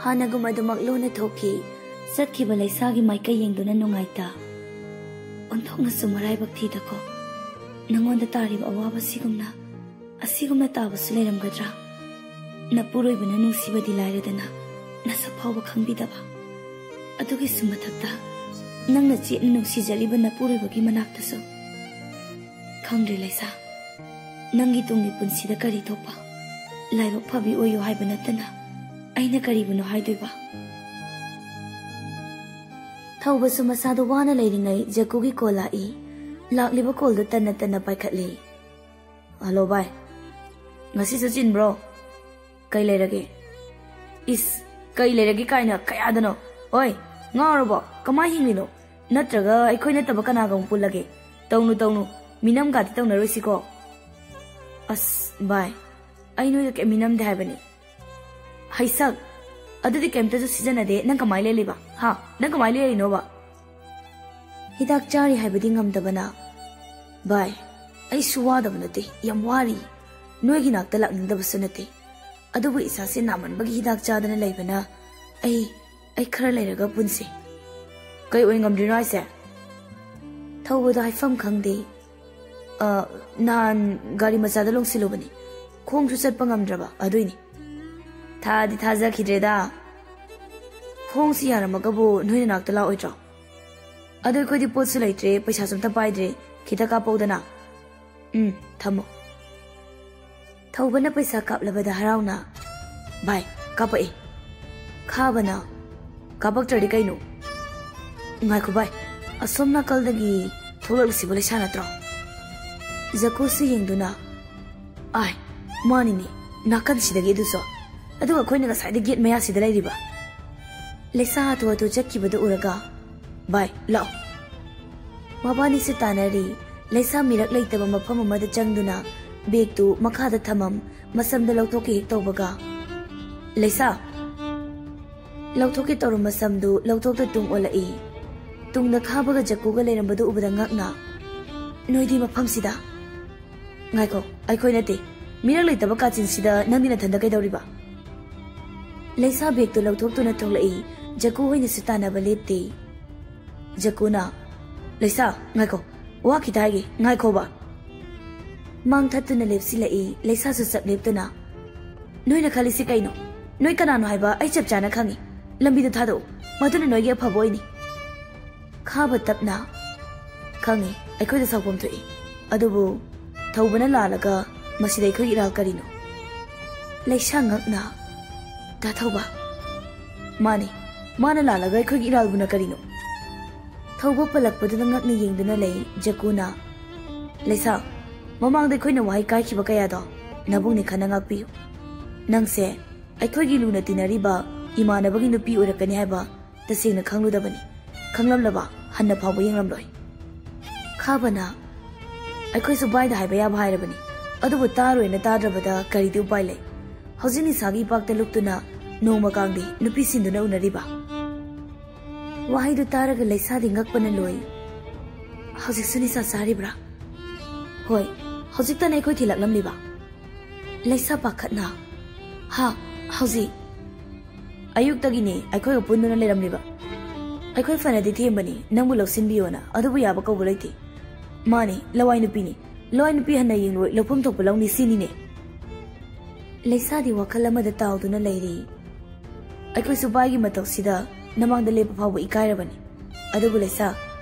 ꯍꯥꯟꯅꯒꯨꯝ ꯑꯗꯨꯃꯛ ꯂꯣꯟꯅ ꯊꯣꯛꯈꯤ꯫ ꯆꯠꯈꯤꯕ ꯂꯩꯁꯥꯒꯤ ꯃꯥꯏꯀꯩ ꯌꯦꯡꯗꯨꯅ ꯅꯨꯡꯉꯥꯏꯇ, "ꯑꯣꯟꯊꯣꯛꯅꯁꯨ ꯃꯔꯥꯏꯕꯛ ꯊꯤꯗꯀꯣ꯫ ꯅꯉꯣꯟꯗ ꯇꯥꯔꯤꯕ ꯑꯋꯥꯕꯁꯤꯒꯨꯝꯅ ꯑꯁꯤꯒꯨꯝꯅ ꯇꯥꯕꯁꯨ ꯂꯩꯔꯝꯒꯗ꯭ꯔꯥ? ꯅꯄꯨꯔꯣꯏꯕꯅ ꯅꯨꯡꯁꯤꯕꯗꯤ ꯂꯥꯏꯔꯗꯅ, ꯅꯁꯛ ꯐꯥꯎꯕ ꯈꯪꯕꯤꯗꯕ꯫ ꯑꯗꯨꯒꯤꯁꯨ ꯃꯊꯛꯇ, ꯅꯪꯅ ꯆꯦꯠꯅ ꯅꯨꯡꯁꯤꯖꯔꯤꯕ ꯅꯄꯨꯔꯣꯏꯕꯒꯤ ꯃꯅꯥꯛꯇꯁꯨ꯫ ꯈꯪꯗ꯭ꯔꯦ ꯂꯩꯁꯥ, ꯅꯪꯒꯤ ꯇꯨꯡꯒꯤ ꯄꯨꯟꯁꯤꯗ ꯀꯔꯤ ꯊꯣꯛꯄ? ꯂꯥꯏꯕꯛ ꯐꯕꯤ ꯑꯣꯏꯌꯨ ꯍꯥꯏꯕ ꯅꯠꯇꯅ ꯑꯩꯅ ꯀꯔꯤꯕꯨꯅꯣ ꯍꯥꯏꯗꯣꯏꯕ?" ꯊꯧꯕꯁꯨ ꯃꯁꯥꯗꯣ ꯋꯥꯅ ꯂꯩꯔꯤꯉꯩ ꯖꯀꯨꯒꯤ ꯀꯣꯜ ꯂꯥꯛꯏ꯫ ꯂꯥꯛꯂꯤꯕ ꯀꯣꯜꯗꯨ ꯇꯟꯅ ꯇꯟꯅ ꯄꯥꯏꯈꯠꯂꯤ꯫ "ꯍꯜꯂꯣ ꯚꯥꯏ, ꯉꯁꯤꯁꯨ ꯆꯤꯟꯕ꯭ꯔꯣ? ꯀꯩ ꯂꯩꯔꯒꯦ?" "ꯏꯁ, ꯀꯩ ꯂꯩꯔꯒꯦ ꯀꯥꯏꯅ ꯀꯌꯥꯗꯅꯣ? ꯍꯣꯏ, ꯉꯥꯎꯔꯕꯣ? ꯀꯃꯥꯏ ꯍꯤꯡꯂꯤꯅꯣ? ꯅꯠꯇ꯭ꯔꯒ ꯑꯩꯈꯣꯏ ꯅꯠꯇꯕ ꯀꯅꯥꯒ ꯑꯃꯨꯛ ꯄꯨꯜꯂꯒꯦ? ꯇꯧꯅꯨ, ꯇꯧꯅꯨ, ꯃꯤꯅꯝꯒꯥꯗꯤ ꯇꯧꯅꯔꯣꯏꯁꯤꯀꯣ?" "ꯑꯁ ꯚꯥꯏ, ꯑꯩ ꯅꯣꯏꯒ ꯀꯩꯝ ꯃꯤꯅꯝꯗꯦ ꯍꯥꯏꯕꯅꯤ꯫" "ꯍꯩꯁꯛ, ꯑꯗꯨꯗꯤ ꯀꯩꯝꯇꯁꯨ ꯁꯤꯖꯤꯟꯅꯗꯦ, ꯅꯪ ꯀꯃꯥꯏ ꯂꯦꯜꯂꯤꯕ? ꯍꯥ? ꯅꯪ ꯀꯃꯥꯏ ꯂꯦꯜꯂꯤꯅꯣꯕ?" "ꯍꯤꯗꯥꯛ ꯆꯥꯔꯤ ꯍꯥꯏꯕꯗꯤ ꯉꯝꯗꯕꯅ꯫" "ꯚꯥꯏ, ꯑꯩꯁꯨ ꯋꯥꯗꯕ ꯅꯠꯇꯦ, ꯌꯥꯝ ꯋꯥꯔꯤ꯫ ꯅꯣꯏꯒꯤ ꯅꯥꯛꯇ ꯂꯥꯛꯅꯤꯡꯗꯕꯁꯨ ꯅꯠꯇꯦ, ꯑꯗꯨꯕꯨ ꯏꯁꯥꯁꯦ ꯅꯥꯃꯟꯕꯒꯤ ꯍꯤꯗꯥꯛ ꯆꯥꯗꯅ ꯂꯩꯕꯅ ꯑꯩ, ꯑꯩ ꯈꯔ ꯂꯩꯔꯒ ꯄꯨꯟꯁꯦ꯫" "ꯀꯩ ꯑꯣꯏ ꯉꯝꯗ꯭ꯔꯤꯅꯣ ꯍꯥꯏꯁꯦ?" "ꯊꯧꯕꯗꯣ ꯍꯥꯏꯐꯝ ꯈꯪꯗꯦ꯫ ꯑ, ꯅꯍꯥꯟ ꯒꯥꯔꯤ ꯃꯆꯥꯗ ꯂꯣꯡꯁꯤꯜꯂꯨꯕꯅꯤ, ꯈꯣꯡꯁꯨ ꯆꯠꯄ ꯉꯝꯗ꯭ꯔꯕ ꯑꯗꯨꯏꯅꯤ꯫" "ꯊꯥꯗꯤ ꯊꯥꯖꯈꯤꯗ꯭ꯔꯦꯗ꯫ ꯈꯣꯡꯁꯤ ꯌꯥꯔꯝꯃꯒꯕꯨ ꯅꯣꯏ ꯅꯅꯥꯛꯇ ꯂꯥꯛꯑꯣꯏꯗ꯭ꯔꯣ? ꯑꯗꯣ ꯑꯩꯈꯣꯏꯗꯤ ꯄꯣꯠꯁꯨ ꯂꯩꯇ꯭ꯔꯦ, ꯄꯩꯁꯥꯁꯨ ꯑꯝꯇ ꯄꯥꯏꯗ꯭ꯔꯦ, ꯈꯤꯇ ꯀꯥꯞꯄꯧꯗꯅ꯫" "ꯎꯝ, ꯊꯝꯃꯣ꯫" ꯊꯧꯕꯅ ꯄꯩꯁꯥ ꯀꯥꯞꯂꯕꯗ ꯍꯔꯥꯎꯅ, "ꯚꯥꯏ, ꯀꯥꯞꯄꯛꯑꯦ꯫" ꯈꯥꯕꯅ, "ꯀꯥꯞꯄꯛꯇ꯭ꯔꯗꯤ ꯀꯩꯅꯣ? ꯉꯥꯏꯈꯣ ꯚꯥꯏ, ꯑꯁꯣꯝ ꯅꯥꯀꯜꯗꯒꯤ ꯊꯣꯛꯂꯛꯂꯤꯁꯤꯕꯨ ꯂꯩꯁꯥ ꯅꯠꯇ꯭ꯔꯣ?" ꯖꯀꯨꯁꯨ ꯌꯦꯡꯗꯨꯅ, "ꯑꯥꯏ, ꯃꯥꯅꯤꯅꯦ, ꯅꯥꯀꯟꯁꯤꯗꯒꯤ ꯑꯗꯨꯁꯨ꯫ ꯑꯗꯨꯒ ꯑꯩꯈꯣꯏꯅ ꯉꯁꯥꯏꯗ ꯒꯦꯠ ꯃꯌꯥꯁꯤꯗ ꯂꯩꯔꯤꯕ꯫" ꯂꯩꯁꯥ ꯍꯥꯊꯨ ꯍꯥꯊꯨ ꯆꯠꯈꯤꯕꯗꯨ ꯎꯔꯒ, "ꯚꯥꯏ, ꯂꯥꯛꯑꯣ꯫" ꯃꯕꯥꯅꯤꯁꯨ ꯇꯥꯟꯅꯔꯤ꯫ ꯂꯩꯁꯥ ꯃꯤꯔꯛ ꯂꯩꯇꯕ ꯃꯐꯝ ꯑꯃꯗ ꯆꯪꯗꯨꯅ ꯕꯦꯒꯇꯨ ꯃꯈꯥꯗ ꯊꯝꯃꯝ, ꯃꯁꯝꯗ ꯂꯧꯊꯣꯛꯀꯦ ꯍꯦꯛ ꯇꯧꯕꯒ, "ꯂꯩꯁꯥ!" ꯂꯧꯊꯣꯛꯀꯦ ꯇꯧꯔꯝꯕ ꯁꯝꯗꯨ ꯂꯧꯊꯣꯛꯇ ꯇꯨꯡ ꯑꯣꯜꯂꯛꯏ꯫ ꯇꯨꯡꯗ ꯈꯥꯕꯒ ꯖꯀꯨꯒ ꯂꯩꯔꯝꯕꯗꯨ ꯎꯕꯗ ꯉꯛꯅ, "ꯅꯣꯏꯗꯤ ꯃꯐꯝꯁꯤꯗ?" "ꯉꯥꯏꯈꯣ, ꯑꯩꯈꯣꯏ ꯅꯠꯇꯦ, ꯃꯤꯔꯛ ꯂꯩꯇꯕ ꯀꯥꯆꯤꯟꯁꯤꯗ ꯅꯪꯗꯤ ꯅꯊꯟꯗ ꯀꯩꯗꯧꯔꯤꯕ? ꯂꯩꯁꯥ ꯕꯦꯒꯇꯨ ꯂꯧꯊꯣꯛꯇꯨꯅ ꯊꯣꯛꯂꯛꯏ꯫ ꯖꯀꯨ ꯍꯣꯏꯅꯁꯨ ꯇꯥꯟꯅꯕ ꯂꯦꯞꯇꯦ꯫ ꯖꯀꯨꯅ, "ꯂꯩꯁꯥ, ꯉꯥꯏꯈꯣ, ꯋꯥ ꯈꯤꯇ ꯍꯥꯏꯒꯦ, ꯉꯥꯏꯈꯣꯕ꯫" ꯃꯥꯡ ꯊꯠꯇꯨꯅ ꯂꯦꯞꯁꯤꯜꯂꯛꯏ꯫ ꯂꯩꯁꯥꯁꯨ ꯆꯞ ꯂꯦꯞꯇꯨꯅ, "ꯅꯣꯏꯅ ꯈꯜꯂꯤꯁꯤ ꯀꯩꯅꯣ? ꯅꯣꯏ ꯀꯅꯥꯅꯣ ꯍꯥꯏꯕ ꯑꯩ ꯆꯞ ꯆꯥꯅ ꯈꯪꯉꯤ꯫ ꯂꯝꯕꯤꯗ ꯊꯥꯗꯣꯛꯎ, ꯃꯗꯨꯅ ꯅꯣꯏꯒꯤ ꯑꯐꯕ ꯑꯣꯏꯅꯤ꯫" ꯈꯥꯕ ꯇꯞꯅ, "ꯈꯪꯉꯤ, ꯑꯩꯈꯣꯏꯗ ꯁꯥꯎꯐꯝ ꯊꯣꯛꯏ, ꯑꯗꯨꯕꯨ ꯊꯧꯕꯅ ꯂꯥꯜꯂꯒ ꯃꯁꯤꯗ ꯑꯩꯈꯣꯏꯒꯤ ꯏꯔꯥꯜ ꯀꯔꯤꯅꯣ?" ꯂꯩꯁꯥ ꯉꯛꯅ, "ꯇꯥ ꯊꯧꯕ?" "ꯃꯥꯅꯤ, ꯃꯥꯅ ꯂꯥꯜꯂꯒ ꯑꯩꯈꯣꯏꯒꯤ ꯏꯔꯥꯜꯕꯨꯅ ꯀꯔꯤꯅꯣ?" ꯊꯧꯕ ꯄꯜꯂꯛꯄꯗꯨꯗ ꯉꯛꯅ ꯌꯦꯡꯗꯨꯅ ꯂꯩ ꯖꯀꯨꯅ꯫ "ꯂꯩꯁꯥ, ꯃꯃꯥꯡꯗ ꯑꯩꯈꯣꯏꯅ ꯋꯥꯍꯩ ꯀꯥꯏꯈꯤꯕ ꯀꯌꯥꯗꯣ ꯅꯕꯨꯡꯅꯤ ꯈꯟꯅ ꯉꯥꯛꯄꯤꯌꯨ꯫ ꯅꯪꯁꯦ ꯑꯩꯈꯣꯏꯒꯤ ꯂꯨꯅ ꯇꯤꯟꯅꯔꯤꯕ ꯏꯃꯥꯟꯅꯕꯒꯤ ꯅꯨꯄꯤ ꯑꯣꯏꯔꯛꯀꯅꯤ ꯍꯥꯏꯕ ꯇꯁꯦꯡꯅ ꯈꯪꯂꯨꯗꯕꯅꯤ꯫ ꯈꯪꯂꯝꯂꯕ ꯍꯟꯅ ꯐꯥꯎꯕ ꯌꯦꯡꯂꯝꯂꯣꯏ꯫" ꯈꯥꯕꯅ, "ꯑꯩꯈꯣꯏꯁꯨ ꯚꯥꯏꯗ ꯍꯥꯏꯕ ꯌꯥꯕ ꯍꯥꯏꯔꯕꯅꯤ, ꯑꯗꯨꯕꯨ ꯇꯥꯔꯣꯏꯅ ꯇꯥꯗ꯭ꯔꯕꯗ ꯀꯔꯤꯗꯤ ꯎꯄꯥꯏ ꯂꯩ? ꯍꯧꯖꯤꯛ ꯅꯤꯁꯥꯒꯤ ꯏꯄꯥꯛꯇ ꯂꯨꯞꯇꯨꯅ ꯅꯣꯡꯃ ꯀꯥꯡꯗꯤ ꯅꯨꯄꯤ ꯁꯤꯟꯗꯨꯅ ꯎꯅꯔꯤꯕ?" ꯋꯥꯍꯩꯗꯨ ꯇꯥꯔꯒ ꯂꯩꯁꯥꯗꯤ ꯉꯛꯄꯅ ꯂꯣꯏ꯫ "ꯍꯧꯖꯤꯛꯁꯨ ꯅꯤꯁꯥ ꯆꯥꯔꯤꯕ꯭ꯔꯥ?" "ꯍꯣꯏ, ꯍꯧꯖꯤꯛꯇꯅ ꯑꯩꯈꯣꯏ ꯊꯤꯜꯂꯛꯂꯝꯂꯤꯕ꯫" ꯂꯩꯁꯥ ꯄꯥꯈꯠꯅ, "ꯍꯥ, ꯍꯧꯖꯤꯛ?" "ꯑꯌꯨꯛꯇꯒꯤꯅꯦ ꯑꯩꯈꯣꯏꯒ ꯄꯨꯟꯗꯨꯅ ꯂꯩꯔꯝꯂꯤꯕ꯫ ꯑꯩꯈꯣꯏ ꯐꯅꯗꯤ ꯊꯦꯝꯕꯅꯤ ꯅꯪꯕꯨ ꯂꯧꯁꯤꯟꯕꯤꯌꯣꯅ, ꯑꯗꯨꯕꯨ ꯌꯥꯕ ꯀꯧꯕ ꯂꯩꯇꯦ꯫ ꯃꯥꯅꯤ, ꯂꯋꯥꯏ ꯅꯨꯄꯤꯅꯤ꯫ ꯂꯋꯥꯏ ꯅꯨꯄꯤ ꯍꯟꯅ ꯌꯦꯡꯂꯣꯏ, ꯂꯧꯐꯝ ꯊꯣꯛꯄ ꯂꯧꯅꯤ ꯁꯤꯅꯤꯅꯦ꯫" ꯂꯩꯁꯥꯗꯤ ꯋꯥꯈꯜ ꯑꯃꯗ ꯇꯥꯎꯗꯨꯅ ꯂꯩꯔꯤ꯫ "ꯑꯩꯈꯣꯏꯁꯨ ꯚꯥꯏꯒꯤ ꯃꯇꯧꯁꯤꯗ ꯅꯃꯥꯡꯗ ꯂꯦꯞꯄ ꯐꯥꯎꯕ ꯏꯀꯥꯏꯔꯕꯅꯤ꯫ ꯑꯗꯨꯕꯨ ꯂꯩꯁꯥ,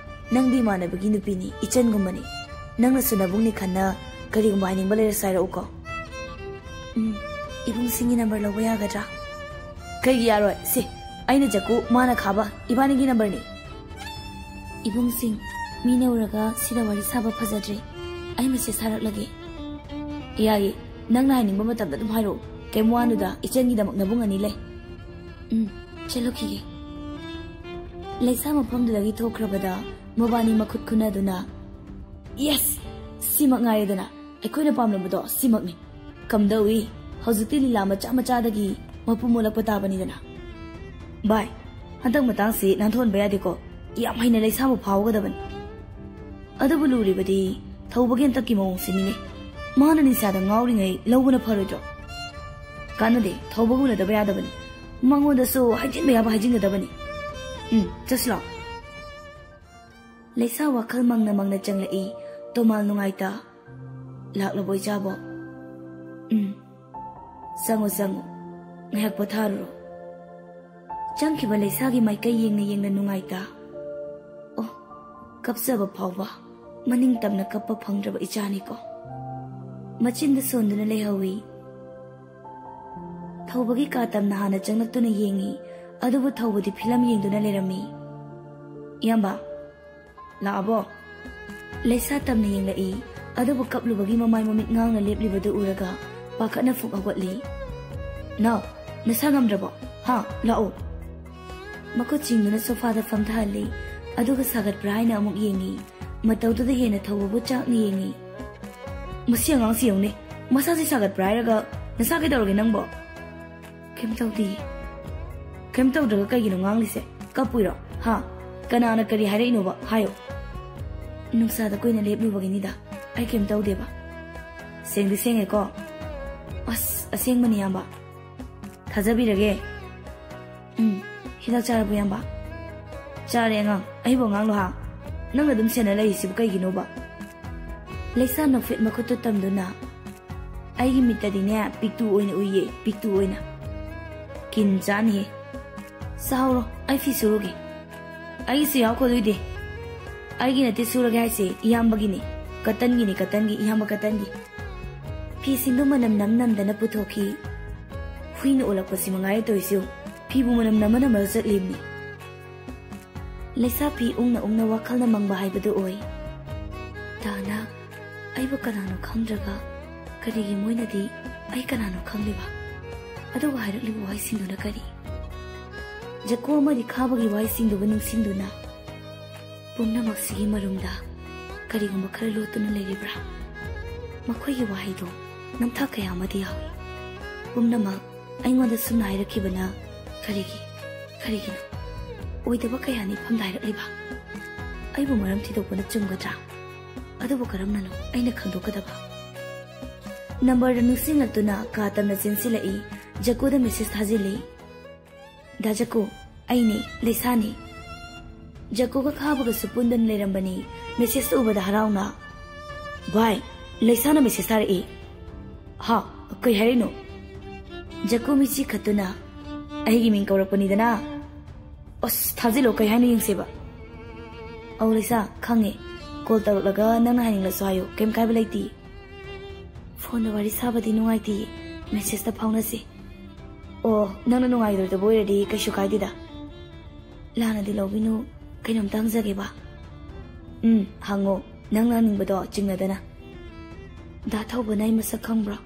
ꯅꯪꯗꯤ ꯏꯃꯥꯟꯅꯕꯒꯤ ꯅꯨꯄꯤꯅꯤ, ꯏꯆꯟꯒꯨꯝꯕꯅꯤ꯫ ꯅꯪꯅꯁꯨ ꯅꯕꯨꯡꯅꯤ ꯈꯟꯅ ꯀꯔꯤꯒꯨꯝꯕ ꯍꯥꯏꯅꯤꯡꯕ ꯂꯩꯔꯁꯨ ꯍꯥꯏꯔꯛꯎꯀꯣ꯫" "ꯎꯝ, ꯏꯕꯨꯡꯁꯤꯡꯒꯤ ꯅꯝꯕꯔ ꯂꯧꯕ ꯌꯥꯒꯗ꯭ꯔꯥ?" "ꯀꯩꯒꯤ ꯌꯥꯔꯣꯏ? ꯁꯦ, ꯑꯩꯅ ꯖꯀꯨ, ꯃꯥꯅ ꯈꯥꯕ, ꯏꯕꯥꯅꯤꯒꯤ ꯅꯝꯕꯔꯅꯤ꯫" "ꯏꯕꯨꯡꯁꯤꯡ, ꯃꯤꯅ ꯎꯔꯒ ꯁꯤꯗ ꯋꯥꯔꯤ ꯁꯥꯕ ꯐꯖꯗ꯭ꯔꯦ꯫ ꯑꯩ ꯃꯦꯁꯦꯖ ꯊꯥꯔꯛꯂꯒꯦ꯫" "ꯌꯥꯏꯌꯦ, ꯅꯪꯅ ꯍꯥꯏꯅꯤꯡꯕ ꯃꯇꯝꯗ ꯑꯗꯨꯝ ꯍꯥꯏꯔꯛꯑꯣ꯫ ꯀꯩꯝ ꯋꯥꯅꯨꯗ, ꯏꯆꯟꯒꯤꯗꯃꯛ ꯅꯕꯨꯡ ꯑꯅꯤ ꯂꯩ꯫" "ꯎꯝ, ꯆꯠꯂꯨꯈꯤꯒꯦ꯫" ꯂꯩꯁꯥ ꯃꯐꯝꯗꯨꯗꯒꯤ ꯊꯣꯛꯈ꯭ꯔꯕꯗ ꯃꯕꯥꯅꯤ ꯃꯈꯨꯠ ꯈꯨꯅꯗꯨꯅ, "ꯌꯦꯁ! ꯁꯤꯃꯛ ꯉꯥꯏꯔꯦꯗꯅ, ꯑꯩꯈꯣꯏꯅ ꯄꯥꯝꯂꯝꯕꯗꯣ ꯁꯤꯃꯛꯅꯤ꯫ ꯀꯝꯗꯧꯏ? ꯍꯧꯖꯤꯛꯇꯤ ꯂꯤꯂꯥ ꯃꯆꯥ ꯃꯆꯥꯗꯒꯤ ꯃꯄꯨꯝ ꯑꯣꯜꯂꯛꯄ ꯇꯥꯕꯅꯤꯗꯅ꯫ ꯚꯥꯏ, ꯍꯟꯗꯛ ꯃꯇꯥꯡꯁꯤ ꯅꯥꯟꯊꯣꯛꯍꯟꯕ ꯌꯥꯗꯦꯀꯣ꯫ ꯌꯥꯝ ꯍꯩꯅ ꯂꯩꯁꯥꯕꯨ ꯐꯥꯎꯒꯗꯕꯅꯤ꯫" ꯑꯗꯨꯕꯨ ꯂꯨꯔꯤꯕꯗꯤ ꯊꯧꯕꯒꯤ ꯍꯟꯗꯛꯀꯤ ꯃꯑꯣꯡꯁꯤꯅꯤꯅꯦ꯫ ꯃꯥꯅ ꯅꯤꯁꯥꯗ ꯉꯥꯎꯔꯤꯉꯩ ꯂꯧꯕꯅ ꯐꯔꯣꯏꯗ꯭ꯔꯣ? ꯀꯥꯟꯅꯗꯦ, ꯊꯧꯕꯒ ꯎꯅꯗꯕ ꯌꯥꯗꯕꯅꯤ꯫ ꯃꯉꯣꯟꯗꯁꯨ ꯍꯥꯏꯖꯤꯟꯕ ꯌꯥꯕ ꯍꯥꯏꯖꯤꯟꯒꯗꯕꯅꯤ꯫ ꯎꯝ, ꯆꯠꯁꯤ ꯂꯥꯛꯑꯣ꯫ ꯂꯩꯁꯥ ꯋꯥꯈꯜ ꯃꯪꯅ ꯃꯪꯅ ꯆꯪꯂꯛꯏ꯫ ꯇꯣꯃꯥꯜ ꯅꯨꯡꯉꯥꯏꯇ꯫ ꯂꯥꯛꯂꯕꯣ ꯏꯆꯥꯕꯣ? ꯎꯝ꯫ ꯆꯪꯉꯣ, ꯆꯪꯉꯣ꯫ ꯉꯥꯏꯍꯥꯛ ꯄꯣꯊꯥꯔꯨꯔꯣ꯫ ꯆꯪꯈꯤꯕ ꯂꯩꯁꯥꯒꯤ ꯃꯥꯏꯀꯩ ꯌꯦꯡꯅ ꯌꯦꯡꯅ ꯅꯨꯡꯉꯥꯏꯇ꯫ ꯑꯣ, ꯀꯞꯆꯕ ꯐꯥꯎꯕ ꯃꯅꯤꯡ ꯇꯝꯅ ꯀꯞꯄ ꯐꯪꯗ꯭ꯔꯕ ꯏꯆꯥꯅꯤꯀꯣ꯫ ꯃꯆꯤꯟꯗ ꯁꯣꯟꯗꯨꯅ ꯂꯩꯍꯧꯏ꯫ ꯊꯧꯕꯒꯤ ꯀꯥ ꯇꯝꯅ ꯍꯥꯟꯅ ꯆꯪꯂꯛꯇꯨꯅ ꯌꯦꯡꯉꯤ, ꯑꯗꯨꯕꯨ ꯊꯧꯕꯗꯤ ꯐꯤꯂꯝ ꯌꯦꯡꯗꯨꯅ ꯂꯩꯔꯝꯃꯤ꯫ "ꯏꯌꯥꯝꯕ, ꯂꯥꯛꯑꯕꯣ?" ꯂꯩꯁꯥ ꯇꯝꯅ ꯌꯦꯡꯂꯛꯏ, ꯑꯗꯨꯕꯨ ꯀꯞꯂꯨꯕꯒꯤ ꯃꯃꯥꯏ ꯃꯃꯤꯠ ꯉꯥꯡꯅ ꯂꯦꯞꯂꯤꯕꯗꯨ ꯎꯔꯒ ꯄꯥꯈꯠꯅ ꯐꯨꯛ ꯍꯧꯒꯠꯂꯤ꯫ "ꯅꯥꯎ, ꯅꯁꯥ ꯉꯝꯗ꯭ꯔꯕꯣ? ꯍꯥ, ꯂꯥꯛꯑꯣ꯫" ꯃꯈꯨꯠ ꯆꯤꯡꯗꯨꯅ ꯁꯣꯐꯥꯗ ꯐꯝꯊꯍꯜꯂꯤ, ꯑꯗꯨꯒ ꯁꯥꯒꯠꯄ꯭ꯔꯥ ꯍꯥꯏꯅ ꯑꯃꯨꯛ ꯌꯦꯡꯉꯤ꯫ ꯃꯇꯧꯗꯨꯗ ꯍꯦꯟꯅ ꯊꯧꯕꯕꯨ ꯆꯥꯛꯅ ꯌꯦꯡꯉꯤ꯫ "ꯃꯁꯤ ꯑꯉꯥꯡꯁꯤ ꯌꯦꯡꯉꯨꯅꯦ, ꯃꯁꯥꯁꯤ ꯁꯥꯒꯠꯄ꯭ꯔꯥ ꯍꯥꯏꯔꯒ ꯅꯁꯥ ꯀꯩꯗꯧꯔꯒꯦ ꯅꯪꯕꯣ?" "ꯀꯩꯝ ꯇꯧꯗꯤꯌꯦ꯫" "ꯀꯩꯝ ꯇꯧꯗ꯭ꯔꯒ ꯀꯩꯒꯤꯅꯣ ꯉꯥꯡꯂꯤꯁꯦ? ꯀꯞꯄꯨꯏꯔꯣ? ꯍꯥ? ꯀꯅꯥꯅ ꯀꯔꯤ ꯍꯥꯏꯔꯛꯏꯅꯣꯕ? ꯍꯥꯏꯌꯣ꯫" "ꯅꯨꯡꯁꯥꯗ ꯀꯨꯏꯅ ꯂꯦꯞꯂꯨꯕꯒꯤꯅꯤꯗ, ꯑꯩ ꯀꯩꯝ ꯇꯧꯗꯦꯕ꯫" "ꯁꯦꯡꯗꯤ ꯁꯦꯡꯉꯦꯀꯣ?" "ꯑꯁ, ꯑꯁꯦꯡꯕꯅꯤ, ꯏꯌꯥꯝꯕ꯫" "ꯊꯥꯖꯕꯤꯔꯒꯦ꯫" "ꯎꯝ, ꯍꯤꯗꯥꯛ ꯆꯥꯔꯕꯣ, ꯏꯌꯥꯝꯕ?" "ꯆꯥꯔꯦ, ꯑꯉꯥꯡ꯫ ꯑꯩꯕꯨ ꯑꯉꯥꯡꯂꯣ, ꯍꯥ? ꯅꯪꯅ ꯑꯗꯨꯝ ꯁꯦꯟꯅ ꯂꯩꯔꯤꯁꯤꯕꯨ ꯀꯩꯒꯤꯅꯣꯕ?" ꯂꯩꯁꯥ ꯅꯣꯛꯐꯦꯠ ꯃꯈꯨꯠꯇꯨ ꯇꯝꯗꯨꯅ, "ꯑꯩꯒꯤ ꯃꯤꯠꯇꯗꯤꯅꯦ, ꯄꯤꯛꯇꯨ ꯑꯣꯏꯅ ꯎꯏꯌꯦ, ꯄꯤꯛꯇꯨ ꯑꯣꯏꯅ꯫" "ꯀꯤꯟ ꯆꯥꯅꯤꯍꯦ꯫" "ꯆꯥꯍꯧꯔꯣ, ꯑꯩ ꯐꯤ ꯁꯨꯔꯨꯒꯦ꯫" "ꯑꯩꯒꯤꯁꯨ ꯌꯥꯎꯈꯣ ꯑꯗꯨꯏꯗꯤ꯫" "ꯑꯩꯒꯤ ꯅꯠꯇꯦ ꯁꯨꯔꯒꯦ ꯍꯥꯏꯁꯦ, ꯏꯌꯥꯝꯕꯒꯤꯅꯤ꯫ ꯀꯇꯟꯒꯤꯅꯤ, ꯀꯇꯟꯒꯤ, ꯏꯌꯥꯝꯕ ꯀꯇꯟꯒꯤ꯫" ꯐꯤꯁꯤꯡꯗꯨ ꯃꯅꯝ ꯅꯝ ꯅꯝꯗꯅ ꯄꯨꯊꯣꯛꯈꯤ꯫ ꯍꯨꯏꯅ ꯑꯣꯜꯂꯛꯄꯁꯤ ꯃꯉꯥꯏꯔꯦ ꯇꯧꯔꯤꯁꯤꯌꯨ꯫ ꯐꯤꯕꯨ ꯃꯅꯝ ꯅꯝꯃ ꯅꯝꯃꯒ ꯆꯠꯂꯤꯕꯅꯤ꯫ ꯂꯩꯁꯥ ꯐꯤ ꯎꯪꯅ ꯎꯪꯅ ꯋꯥꯈꯜꯅ ꯃꯪꯕ ꯍꯥꯏꯕꯗꯨ ꯑꯣꯏ꯫ ꯇꯥꯅ ꯑꯩꯕꯨ ꯀꯅꯥꯅꯣ ꯈꯪꯗ꯭ꯔꯒ ꯀꯔꯤꯒꯤ ꯃꯣꯏꯅꯗꯤ ꯑꯩ ꯀꯅꯥꯅꯣ ꯈꯪꯂꯤꯕ? ꯑꯗꯨꯒ ꯍꯥꯏꯔꯛꯂꯤꯕ ꯋꯥꯍꯩꯁꯤꯡꯗꯨꯅ ꯀꯔꯤ? ꯖꯀꯣ ꯑꯃꯗꯤ ꯈꯥꯕꯒꯤ ꯋꯥꯍꯩꯁꯤꯡꯗꯨꯕꯨ ꯅꯤꯡꯁꯤꯡꯗꯨꯅ ꯄꯨꯝꯅꯃꯛꯁꯤꯒꯤ ꯃꯔꯨꯝꯗ ꯀꯔꯤꯒꯨꯝꯕ ꯈꯔ ꯂꯣꯠꯇꯨꯅ ꯂꯩꯔꯤꯕ꯭ꯔꯥ? ꯃꯈꯣꯏꯒꯤ ꯋꯥꯍꯩꯗꯣ ꯅꯝꯊꯥꯛ ꯀꯌꯥ ꯑꯃꯗꯤ ꯌꯥꯎꯏ꯫ ꯄꯨꯝꯅꯃꯛ ꯑꯩꯉꯣꯟꯗ ꯁꯨꯝꯅ ꯍꯥꯏꯔꯛꯈꯤꯕꯅ ꯀꯔꯤꯒꯤ? ꯀꯔꯤꯒꯤꯅꯣ? ꯑꯣꯏꯗꯕ ꯀꯌꯥꯅ ꯏꯐꯝꯗ ꯍꯥꯏꯔꯛꯂꯤꯕ? ꯑꯩꯕꯨ ꯃꯔꯝ ꯊꯤꯗꯣꯛꯄꯅ ꯆꯨꯝꯒꯗ꯭ꯔꯥ? ꯑꯗꯨꯕꯨ ꯀꯔꯝꯅꯅꯣ ꯑꯩꯅ ꯈꯪꯗꯣꯛꯀꯗꯕ? ꯅꯝꯕꯔꯗ ꯅꯤꯡꯁꯤꯡꯂꯛꯇꯨꯅ ꯀꯥ ꯇꯝꯅ ꯆꯦꯟꯁꯤꯜꯂꯛꯏ꯫ ꯖꯀꯨꯗ ꯃꯦꯁꯦꯖ ꯊꯥꯖꯤꯜꯂꯤ꯫ "ꯗꯥ ꯖꯀꯨ, ꯑꯩꯅꯤ, ꯂꯩꯁꯥꯅꯤ꯫" ꯖꯀꯨꯒ ꯈꯥꯕꯒꯁꯨ ꯄꯨꯟꯗꯨꯅ ꯂꯩꯔꯝꯕꯅꯤ꯫ ꯃꯦꯁꯦꯖꯇꯨ ꯎꯕꯗ ꯍꯔꯥꯎꯅ, "ꯚꯥꯏ, ꯂꯩꯁꯥꯅ ꯃꯦꯁꯦꯖ ꯊꯥꯔꯛꯏ꯫" "ꯍꯥ? ꯀꯩ ꯍꯥꯏꯔꯤꯅꯣ?" ꯖꯀꯨ ꯃꯤꯠꯁꯤ ꯈꯠꯇꯨꯅ, "ꯑꯩꯒꯤ ꯃꯤꯡ ꯀꯧꯔꯛꯄꯅꯤꯗꯅ꯫" "ꯑꯁ, ꯊꯥꯖꯤꯜꯂꯣ, ꯀꯩ ꯍꯥꯏꯅꯣ ꯌꯦꯡꯁꯦꯕ꯫" "ꯑꯧ ꯂꯩꯁꯥ, ꯈꯪꯉꯦ꯫ ꯀꯣꯜ ꯇꯧꯔꯛꯂꯒ ꯅꯪꯅ ꯍꯥꯏꯅꯤꯡꯂꯁꯨ ꯍꯥꯏꯌꯨ, ꯀꯩꯝ ꯀꯥꯏꯕ ꯂꯩꯇꯦ꯫" "ꯐꯣꯟꯗ ꯋꯥꯔꯤ ꯁꯥꯕꯗꯤ ꯅꯨꯡꯉꯥꯏꯇꯦ, ꯃꯦꯁꯦꯖꯇ ꯐꯥꯎꯅꯁꯤ꯫" "ꯑꯣ, ꯅꯪꯅ ꯅꯨꯡꯉꯥꯏꯔꯣꯏꯗꯕ ꯑꯣꯏꯔꯗꯤ ꯀꯩꯁꯨ ꯀꯥꯏꯗꯦꯗ꯫" "ꯂꯥꯟꯅꯗꯤ ꯂꯧꯕꯤꯅꯨ, ꯀꯩꯅꯣꯝꯇ ꯍꯪꯖꯒꯦꯕ꯫" "ꯎꯝ, ꯍꯪꯉꯣ, ꯅꯪꯅ ꯍꯪꯅꯤꯡꯕꯗꯣ ꯆꯤꯡꯅꯗꯅ꯫" "ꯗꯥ ꯊꯧꯕꯅ ꯑꯩ ꯃꯁꯛ ꯈꯪꯕ꯭ꯔꯣ?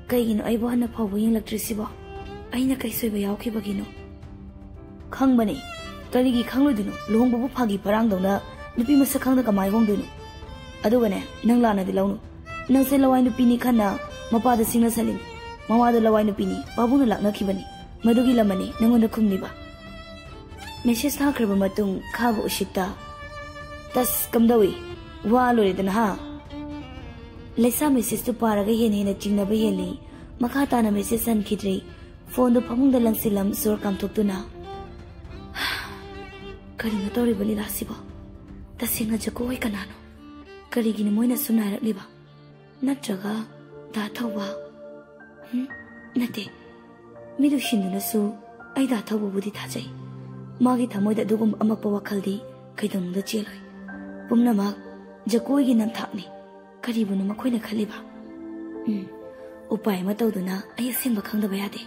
ꯀꯩꯒꯤꯅꯣ ꯑꯩꯕꯨ ꯍꯟꯅ ꯐꯥꯎꯕ ꯌꯦꯡꯂꯛꯇ꯭ꯔꯤꯁꯤꯕꯣ? ꯑꯩꯅ ꯀꯩ ꯁꯣꯏꯕ ꯌꯥꯎꯈꯤꯕꯒꯤꯅꯣ?" "ꯈꯪꯕꯅꯦ, ꯀꯔꯤꯒꯤ ꯈꯪꯂꯣꯏꯗꯣꯏꯅꯣ? ꯂꯨꯍꯣꯡꯕꯕꯨ ꯐꯥꯒꯤ ꯐꯔꯥꯡꯗꯧꯅ ꯅꯨꯄꯤ ꯃꯁꯛ ꯈꯪꯗ ꯀꯃꯥꯏ ꯍꯣꯡꯗꯣꯏꯅꯣ? ꯑꯗꯨꯒꯅꯦ, ꯅꯪ ꯂꯥꯟꯅꯗꯤ ꯂꯧꯅꯨ꯫ ꯅꯪꯁꯦ ꯂꯋꯥꯏ ꯅꯨꯄꯤꯅꯤ ꯈꯟꯅ ꯃꯄꯥꯗ ꯁꯤꯡꯅ ꯁꯜꯂꯤꯅꯤ꯫ ꯃꯃꯥꯗꯣ ꯂꯋꯥꯏ ꯅꯨꯄꯤꯅꯤ, ꯄꯥꯕꯨꯡꯅ ꯂꯥꯛꯅꯈꯤꯕꯅꯤ꯫ ꯃꯗꯨꯒꯤ ꯂꯃꯟꯅꯤ ꯅꯪꯉꯣꯟꯗ ꯈꯨꯝꯂꯤꯕ꯫" ꯃꯦꯁꯦꯖ ꯊꯥꯈ꯭ꯔꯕ ꯃꯇꯨꯡ ꯈꯥꯕ ꯎꯁꯤꯠꯇ, "ꯇꯁ, ꯀꯝꯗꯧꯏ? ꯋꯥ ꯂꯣꯏꯔꯦꯗꯅ, ꯍꯥ?" ꯂꯩꯁꯥ ꯃꯦꯁꯦꯖꯇꯨ ꯄꯥꯔꯒ ꯍꯦꯟꯅ ꯍꯦꯟꯅ ꯆꯤꯡꯅꯕ ꯍꯦꯜꯂꯤ꯫ ꯃꯈꯥ ꯇꯥꯅ ꯃꯦꯁꯦꯖ ꯍꯟꯈꯤꯗ꯭ꯔꯦ꯫ ꯐꯣꯟꯗꯨ ꯐꯃꯨꯡꯗ ꯂꯪꯁꯤꯜꯂꯝ ꯁꯣꯔ ꯀꯥꯝꯊꯣꯛꯇꯨꯅ, "ꯀꯔꯤꯅꯣ ꯇꯧꯔꯤꯕ ꯂꯤꯂꯥꯁꯤꯕꯣ? ꯇꯁꯦꯡꯅ ꯖꯀꯨ ꯍꯣꯏ ꯀꯅꯥꯅꯣ? ꯀꯔꯤꯒꯤꯅꯣ ꯃꯣꯏꯅ ꯁꯨꯝ ꯅꯥꯏꯔꯛꯂꯤꯕ? ꯅꯠꯇ꯭ꯔꯒ ꯗꯥ ꯊꯧꯕ? ꯍꯨꯝ? ꯅꯠꯇꯦ꯫ ꯃꯤꯠ ꯎꯏꯁꯤꯟꯗꯨꯅꯁꯨ ꯑꯩ ꯗꯥ ꯊꯧꯕꯕꯨꯗꯤ ꯊꯥꯖꯩ꯫ ꯃꯥꯒꯤ ꯊꯃꯣꯏꯗ ꯑꯗꯨꯒꯨꯝꯕ ꯑꯃꯛꯄ ꯋꯥꯈꯜꯗꯤ ꯀꯩꯗꯧꯅꯨꯡꯗ ꯆꯦꯜꯂꯣꯏ꯫ ꯄꯨꯝꯅꯃꯛ ꯖꯀꯨ ꯍꯣꯏꯒꯤ ꯅꯝꯊꯥꯛꯅꯤ꯫ ꯀꯔꯤꯕꯨꯅꯣ ꯃꯈꯣꯏꯅ ꯈꯜꯂꯤꯕ? ꯎꯝ, ꯎꯄꯥꯏ ꯑꯃ ꯇꯧꯗꯨꯅ ꯑꯩ ꯑꯁꯦꯡꯕ ꯈꯪꯗꯕ ꯌꯥꯗꯦ꯫"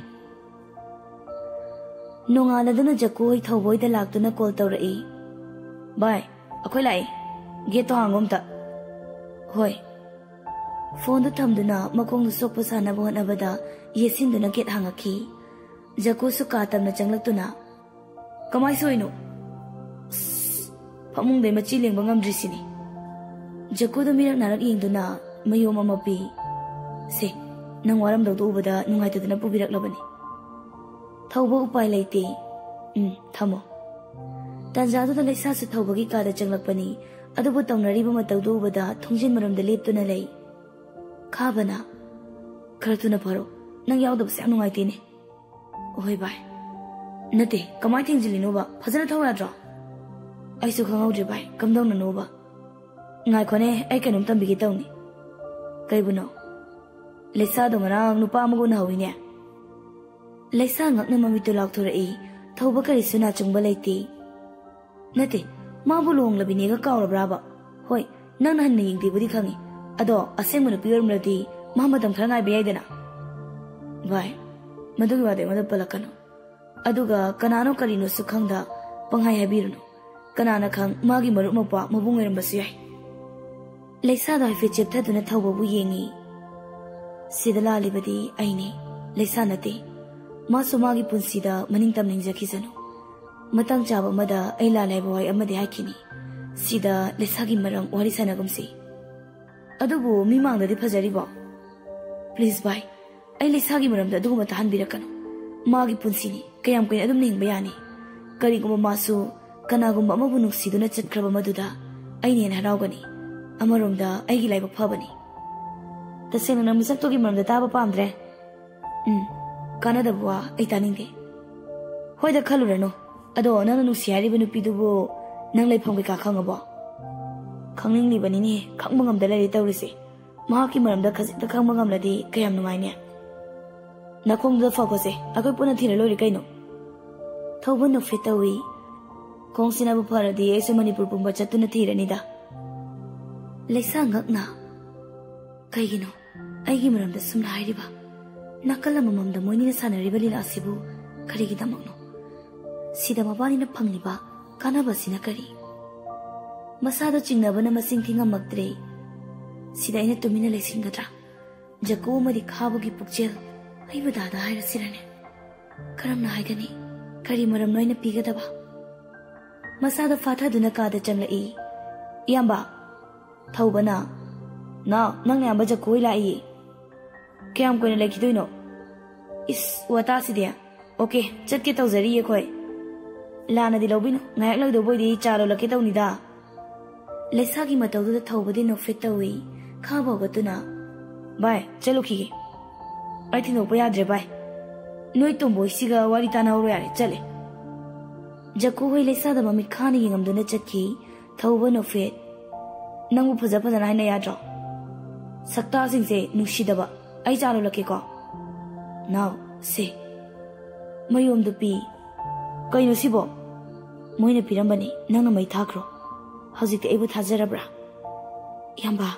ꯅꯣꯡꯉꯥꯜꯂꯗꯨꯅ ꯖꯀꯨ ꯍꯣꯏ ꯊꯧꯕ ꯍꯣꯏꯗ ꯂꯥꯛꯇꯨꯅ ꯀꯣꯜ ꯇꯧꯔꯛꯏ꯫ "ꯚꯥꯏ, ꯑꯩꯈꯣꯏ ꯂꯥꯛꯑꯦ꯫ ꯒꯦꯠꯇꯣ ꯍꯥꯡꯉꯣ ꯑꯝꯇ꯫" "ꯍꯣꯏ꯫" ꯐꯣꯟꯗꯨ ꯊꯝꯗꯨꯅ ꯃꯈꯣꯡꯗꯨ ꯁꯣꯛꯄ ꯁꯥꯟꯅꯕ ꯍꯣꯠꯅꯕꯗ ꯌꯦꯠꯁꯤꯟꯗꯨꯅ ꯒꯦꯠ ꯍꯥꯡꯉꯛꯈꯤ꯫ ꯖꯀꯨꯁꯨ ꯀꯥ ꯇꯝꯅ ꯆꯪꯂꯛꯇꯨꯅ, "ꯀꯃꯥꯏ ꯁꯣꯛꯏꯅꯣ? ꯑꯁ, ꯐꯃꯨꯡꯗꯩ ꯃꯆꯤ ꯂꯦꯡꯕ ꯉꯝꯗ꯭ꯔꯤꯁꯤꯅꯤ꯫" ꯖꯀꯨꯗ ꯃꯤꯔꯛ ꯅꯥꯔꯛ ꯌꯦꯡꯗꯨꯅ ꯃꯌꯣꯝ ꯑꯃ ꯄꯤ꯫ "ꯁꯦ, ꯅꯪ ꯋꯥꯔꯝꯗꯧꯗꯨ ꯎꯕꯗ ꯅꯨꯡꯉꯥꯏꯇꯗꯅ ꯄꯨꯕꯤꯔꯛꯂꯕꯅꯤ꯫" ꯊꯧꯕ ꯎꯄꯥꯏ ꯂꯩꯇꯦ꯫ "ꯎꯝ, ꯊꯝꯃꯣ꯫" ꯇꯥꯟꯖꯥꯗꯨꯗ ꯂꯩꯁꯥꯁꯨ ꯊꯧꯕꯒꯤ ꯀꯥꯗ ꯆꯪꯂꯛꯄꯅꯤ꯫ ꯑꯗꯨꯕꯨ ꯇꯧꯅꯔꯤꯕ ꯃꯇꯧꯗꯨ ꯎꯕꯗ ꯊꯣꯡꯖꯤꯟ ꯃꯔꯨꯝꯗ ꯂꯦꯞꯇꯨꯅ ꯂꯩ꯫ ꯈꯥꯕꯅ, ꯈꯔ ꯊꯨꯅ ꯐꯔꯣ꯫ ꯅꯪ ꯌꯥꯎꯗꯕꯁꯦ ꯌꯥꯝ ꯅꯨꯡꯉꯥꯏꯇꯦꯅꯦ꯫ ꯑꯍꯣꯏ ꯚꯥꯏ꯫ ꯅꯠꯇꯦ, ꯀꯃꯥꯏꯅ ꯊꯦꯡꯖꯤꯜꯂꯤꯅꯣꯕ? ꯐꯖꯅ ꯊꯧ ꯌꯥꯗ꯭ꯔꯣ? ꯑꯩꯁꯨ ꯈꯪꯍꯧꯗ꯭ꯔꯦ ꯚꯥꯏ, ꯀꯝꯗꯧꯅꯅꯣꯕ꯫ ꯉꯥꯏꯈꯣꯅꯦ, ꯑꯩ ꯀꯩꯅꯣꯝ ꯇꯝꯕꯤꯒꯦ ꯇꯧꯅꯤ꯫ ꯀꯩꯕꯨꯅꯣ? ꯂꯩꯁꯥꯗꯣ ꯉꯔꯥꯡ ꯅꯨꯄꯥ ꯑꯃꯒ ꯎꯅꯍꯧꯋꯤꯅꯦ꯫ ꯂꯩꯁꯥ ꯉꯛꯅ ꯃꯃꯤꯠꯇꯨ ꯂꯥꯎꯊꯣꯔꯛꯏ꯫ ꯊꯧꯕ ꯀꯔꯤꯁꯨ ꯅꯥꯆꯨꯡꯕ ꯂꯩꯇꯦ꯫ ꯅꯠꯇꯦ, ꯃꯥꯕꯨ ꯂꯨꯍꯣꯡꯂꯕꯤꯅꯦꯒ ꯀꯥꯎꯔꯕ꯭ꯔꯥꯕ? ꯍꯣꯏ, ꯅꯪꯅ ꯍꯟꯅ ꯌꯦꯡꯗꯦꯕꯨꯗꯤ ꯈꯪꯉꯤ꯫ ꯑꯗꯣ ꯑꯁꯦꯡꯕ ꯅꯨꯄꯤ ꯑꯣꯏꯔꯝꯂꯗꯤ ꯃꯥ ꯃꯇꯝ ꯈꯔ ꯉꯥꯏꯕ ꯌꯥꯏꯗꯅ꯫ ꯚꯥꯏ, ꯃꯗꯨꯒꯤ ꯋꯥꯗꯣ ꯑꯩꯉꯣꯟꯗ ꯄꯜꯂꯛꯀꯅꯨ꯫ ꯑꯗꯨꯒ ꯀꯅꯥꯅꯣ ꯀꯔꯤꯅꯣꯁꯨ ꯈꯪꯗ ꯄꯪꯍꯥꯏ ꯍꯥꯏꯕꯤꯔꯨꯅꯨ꯫ ꯀꯅꯥꯅ ꯈꯪ, ꯃꯥꯒꯤ ꯃꯔꯨꯞ ꯃꯄꯥ ꯃꯕꯨꯡ ꯑꯣꯏꯔꯝꯕꯁꯨ ꯌꯥꯏ꯫ ꯂꯩꯁꯥꯗꯣ ꯍꯥꯏꯐꯦꯠ ꯆꯦꯞꯊꯗꯨꯅ ꯊꯧꯕꯕꯨ ꯌꯦꯡꯉꯤ꯫ ꯁꯤꯗ ꯂꯥꯜꯂꯤꯕꯗꯤ ꯑꯩꯅꯤ, ꯂꯩꯁꯥ ꯅꯠꯇꯦ꯫ ꯃꯥꯁꯨ ꯃꯥꯒꯤ ꯄꯨꯟꯁꯤꯗ ꯃꯅꯤꯡ ꯇꯝꯅ ꯍꯤꯡꯖꯈꯤꯁꯅꯨ꯫ ꯃꯇꯥꯡ ꯆꯥꯕ ꯑꯃꯗ ꯑꯩ ꯂꯥꯜꯂꯦ ꯍꯥꯏꯕ ꯋꯥꯍꯩ ꯑꯃꯗꯤ ꯍꯥꯏꯈꯤꯅꯤ꯫ ꯁꯤꯗ ꯂꯩꯁꯥꯒꯤ ꯃꯔꯝ ꯋꯥꯔꯤ ꯁꯥꯟꯅꯒꯨꯝꯁꯤ꯫ ꯑꯗꯨꯕꯨ ꯃꯤꯃꯥꯡꯗꯗꯤ ꯐꯖꯔꯤꯕꯣ? Please ꯚꯥꯏ, ꯑꯩ ꯂꯩꯁꯥꯒꯤ ꯃꯔꯝꯗ ꯑꯗꯨꯒꯨꯝꯕ ꯇꯥꯍꯟꯕꯤꯔꯛꯀꯅꯨ꯫ ꯃꯥꯒꯤ ꯄꯨꯟꯁꯤꯅꯤ, ꯀꯌꯥꯝ ꯀꯨꯏꯅ ꯑꯗꯨꯝ ꯍꯤꯡꯕ ꯌꯥꯅꯤ? ꯀꯔꯤꯒꯨꯝꯕ ꯃꯥꯁꯨ ꯀꯅꯥꯒꯨꯝꯕ ꯑꯃꯕꯨ ꯅꯨꯡꯁꯤꯗꯨꯅ ꯆꯠꯈ꯭ꯔꯕ ꯃꯗꯨꯗ ꯑꯩꯅ ꯍꯦꯟꯅ ꯍꯔꯥꯎꯒꯅꯤ꯫ ꯑꯃꯔꯣꯝꯗ ꯑꯩꯒꯤ ꯂꯥꯏꯕꯛ ꯐꯕꯅꯤ꯫ ꯇꯁꯦꯡꯅ ꯅꯪ ꯃꯤꯁꯛꯇꯨꯒꯤ ꯃꯔꯝꯗ ꯇꯥꯕ ꯄꯥꯝꯗ꯭ꯔꯦ꯫ ꯎꯝ, ꯀꯥꯟꯅꯗꯕ ꯋꯥ ꯑꯩ ꯇꯥꯅꯤꯡꯗꯦ꯫ ꯍꯣꯏꯗ, ꯈꯜꯂꯨꯔꯅꯨ꯫ ꯑꯗꯣ ꯅꯪꯅ ꯅꯨꯡꯁꯤ ꯍꯥꯏꯔꯤꯕ ꯅꯨꯄꯤꯗꯨꯕꯨ ꯅꯪ ꯂꯩꯐꯝ ꯀꯩꯀꯥ ꯈꯪꯉꯕꯣ? ꯈꯪꯅꯤꯡꯂꯤꯕꯅꯤꯅꯦ, ꯈꯪꯕ ꯉꯝꯗ ꯂꯩꯔꯦ ꯇꯧꯔꯤꯁꯦ꯫ ꯃꯍꯥꯛꯀꯤ ꯃꯔꯝꯗ ꯈꯖꯤꯛꯇ ꯈꯪꯕ ꯉꯝꯂꯗꯤ ꯀꯌꯥꯝ ꯅꯨꯡꯉꯥꯏꯅꯤ꯫ ꯅꯈꯣꯡꯗꯨꯗ ꯐꯈꯣꯁꯦ, ꯑꯩꯈꯣꯏ ꯄꯨꯟꯅ ꯊꯤꯔ ꯂꯣꯏꯔꯦ ꯀꯩꯅꯣ꯫ ꯊꯧꯕ ꯅꯣꯛꯐꯦꯠ ꯇꯧꯏ꯫ ꯈꯣꯡꯁꯤꯅꯕꯨ ꯐꯔꯗꯤ ꯑꯩꯁꯨ ꯃꯅꯤꯄꯨꯔ ꯄꯨꯝꯕ ꯆꯠꯇꯨꯅ ꯊꯤꯔꯅꯤꯗ꯫ ꯂꯩꯁꯥ ꯉꯛꯅ, ꯀꯩꯒꯤꯅꯣ ꯑꯩꯒꯤ ꯃꯔꯝꯗ ꯁꯨꯝꯅ ꯍꯥꯏꯔꯤꯕ? ꯅꯥꯀꯜ ꯑꯃꯃꯝꯗ ꯃꯣꯏꯅꯤꯅ ꯁꯥꯟꯅꯔꯤꯕ ꯂꯤꯂꯥ ꯑꯁꯤꯕꯨ ꯀꯔꯤꯒꯤꯗꯃꯛꯅꯣ? ꯁꯤꯗ ꯃꯕꯥꯅꯤꯅ ꯐꯪꯂꯤꯕ ꯀꯥꯟꯅꯕꯁꯤꯅ ꯀꯔꯤ? ꯃꯁꯥꯗ ꯆꯤꯡꯅꯕꯅ ꯃꯁꯤꯡ ꯊꯤꯉꯝꯃꯛꯇ꯭ꯔꯦ꯫ ꯁꯤꯗ ꯑꯩꯅ ꯇꯨꯃꯤꯟꯅ ꯂꯩꯁꯤꯟꯒꯗ꯭ꯔꯥ? ꯖꯀꯨ ꯑꯃꯗꯤ ꯈꯥꯕꯒꯤ ꯄꯨꯛꯆꯦꯜ ꯑꯩꯕꯨ ꯗꯥꯗꯥ ꯍꯥꯏꯔꯁꯤꯔꯅꯦ? ꯀꯔꯝꯅ ꯍꯥꯏꯒꯅꯤ? ꯀꯔꯤ ꯃꯔꯝꯅꯣ ꯑꯩꯅ ꯄꯤꯒꯗꯕ? ꯃꯁꯥꯗ ꯐꯥꯊꯗꯨꯅ ꯀꯥꯗ ꯆꯪꯂꯛꯏ꯫ ꯏꯌꯥꯝꯕ꯫ ꯊꯧꯕꯅ, ꯅꯥꯎ, ꯅꯪ ꯅꯌꯥꯝꯕ ꯖꯀꯨ ꯍꯣꯏ ꯂꯥꯛꯏꯌꯦ꯫ ꯀꯌꯥꯝ ꯀꯨꯏꯅ ꯂꯩꯈꯤꯗꯣꯏꯅꯣ? ꯏꯁ, ꯋꯥꯇꯥꯁꯤꯗꯤ꯫ ꯑꯣꯀꯦ, ꯆꯠꯀꯦ ꯇꯧꯖꯔꯤꯌꯦ ꯑꯩꯈꯣꯏ꯫ ꯂꯥꯟꯅꯗꯤ ꯂꯧꯕꯤꯅꯨ, ꯉꯥꯏꯍꯥꯛ ꯂꯩꯗꯧꯕ ꯑꯣꯏꯗꯤ ꯆꯥ ꯂꯣꯜꯂꯛꯀꯦ ꯇꯧꯅꯤꯗ꯫ ꯂꯩꯁꯥꯒꯤ ꯃꯇꯧꯗꯨꯗ ꯊꯧꯕꯗꯤ ꯅꯣꯛꯐꯦꯠ ꯇꯧꯏ꯫ ꯈꯥꯕ ꯍꯧꯒꯠꯇꯨꯅ, ꯚꯥꯏ, ꯆꯠꯂꯨꯈꯤꯒꯦ꯫ ꯑꯩ ꯊꯤꯟꯗꯣꯛꯄ ꯌꯥꯗ꯭ꯔꯦ ꯚꯥꯏ꯫ ꯅꯣꯏ ꯇꯣꯝꯕꯣꯏꯁꯤꯒ ꯋꯥꯔꯤ ꯇꯥꯟꯅꯍꯧꯔꯣ ꯌꯥꯔꯦ, ꯆꯠꯂꯦ꯫ ꯖꯛꯀꯨ ꯍꯣꯏ ꯂꯩꯁꯥꯗ ꯃꯃꯤꯠ ꯈꯥꯅ ꯌꯦꯡꯉꯝꯗꯨꯅ ꯆꯠꯈꯤ꯫ ꯊꯧꯕ ꯅꯣꯐꯦꯠ, ꯅꯪꯕꯨ ꯐꯖ ꯐꯖꯅ ꯍꯥꯏꯅ ꯌꯥꯗ꯭ꯔꯣ? ꯁꯛꯇꯥꯁꯤꯡꯁꯦ ꯅꯨꯡꯁꯤꯗꯕ꯫ ꯑꯩ ꯆꯥ ꯂꯣꯜꯂꯛꯀꯦꯀꯣ꯫ ꯅꯥꯎ, ꯁꯦ꯫ ꯃꯌꯣꯝꯗꯨ ꯄꯤ꯫ ꯀꯩꯅꯣ ꯁꯤꯕꯣ? ꯃꯣꯏꯅ ꯄꯤꯔꯝꯕꯅꯤ, ꯅꯪꯅ ꯃꯩ ꯊꯥꯈ꯭ꯔꯣ꯫ ꯍꯧꯖꯤꯛꯇꯤ ꯑꯩꯕꯨ ꯊꯥꯖꯔꯕ꯭ꯔꯥ? ꯏꯌꯥꯝꯕ,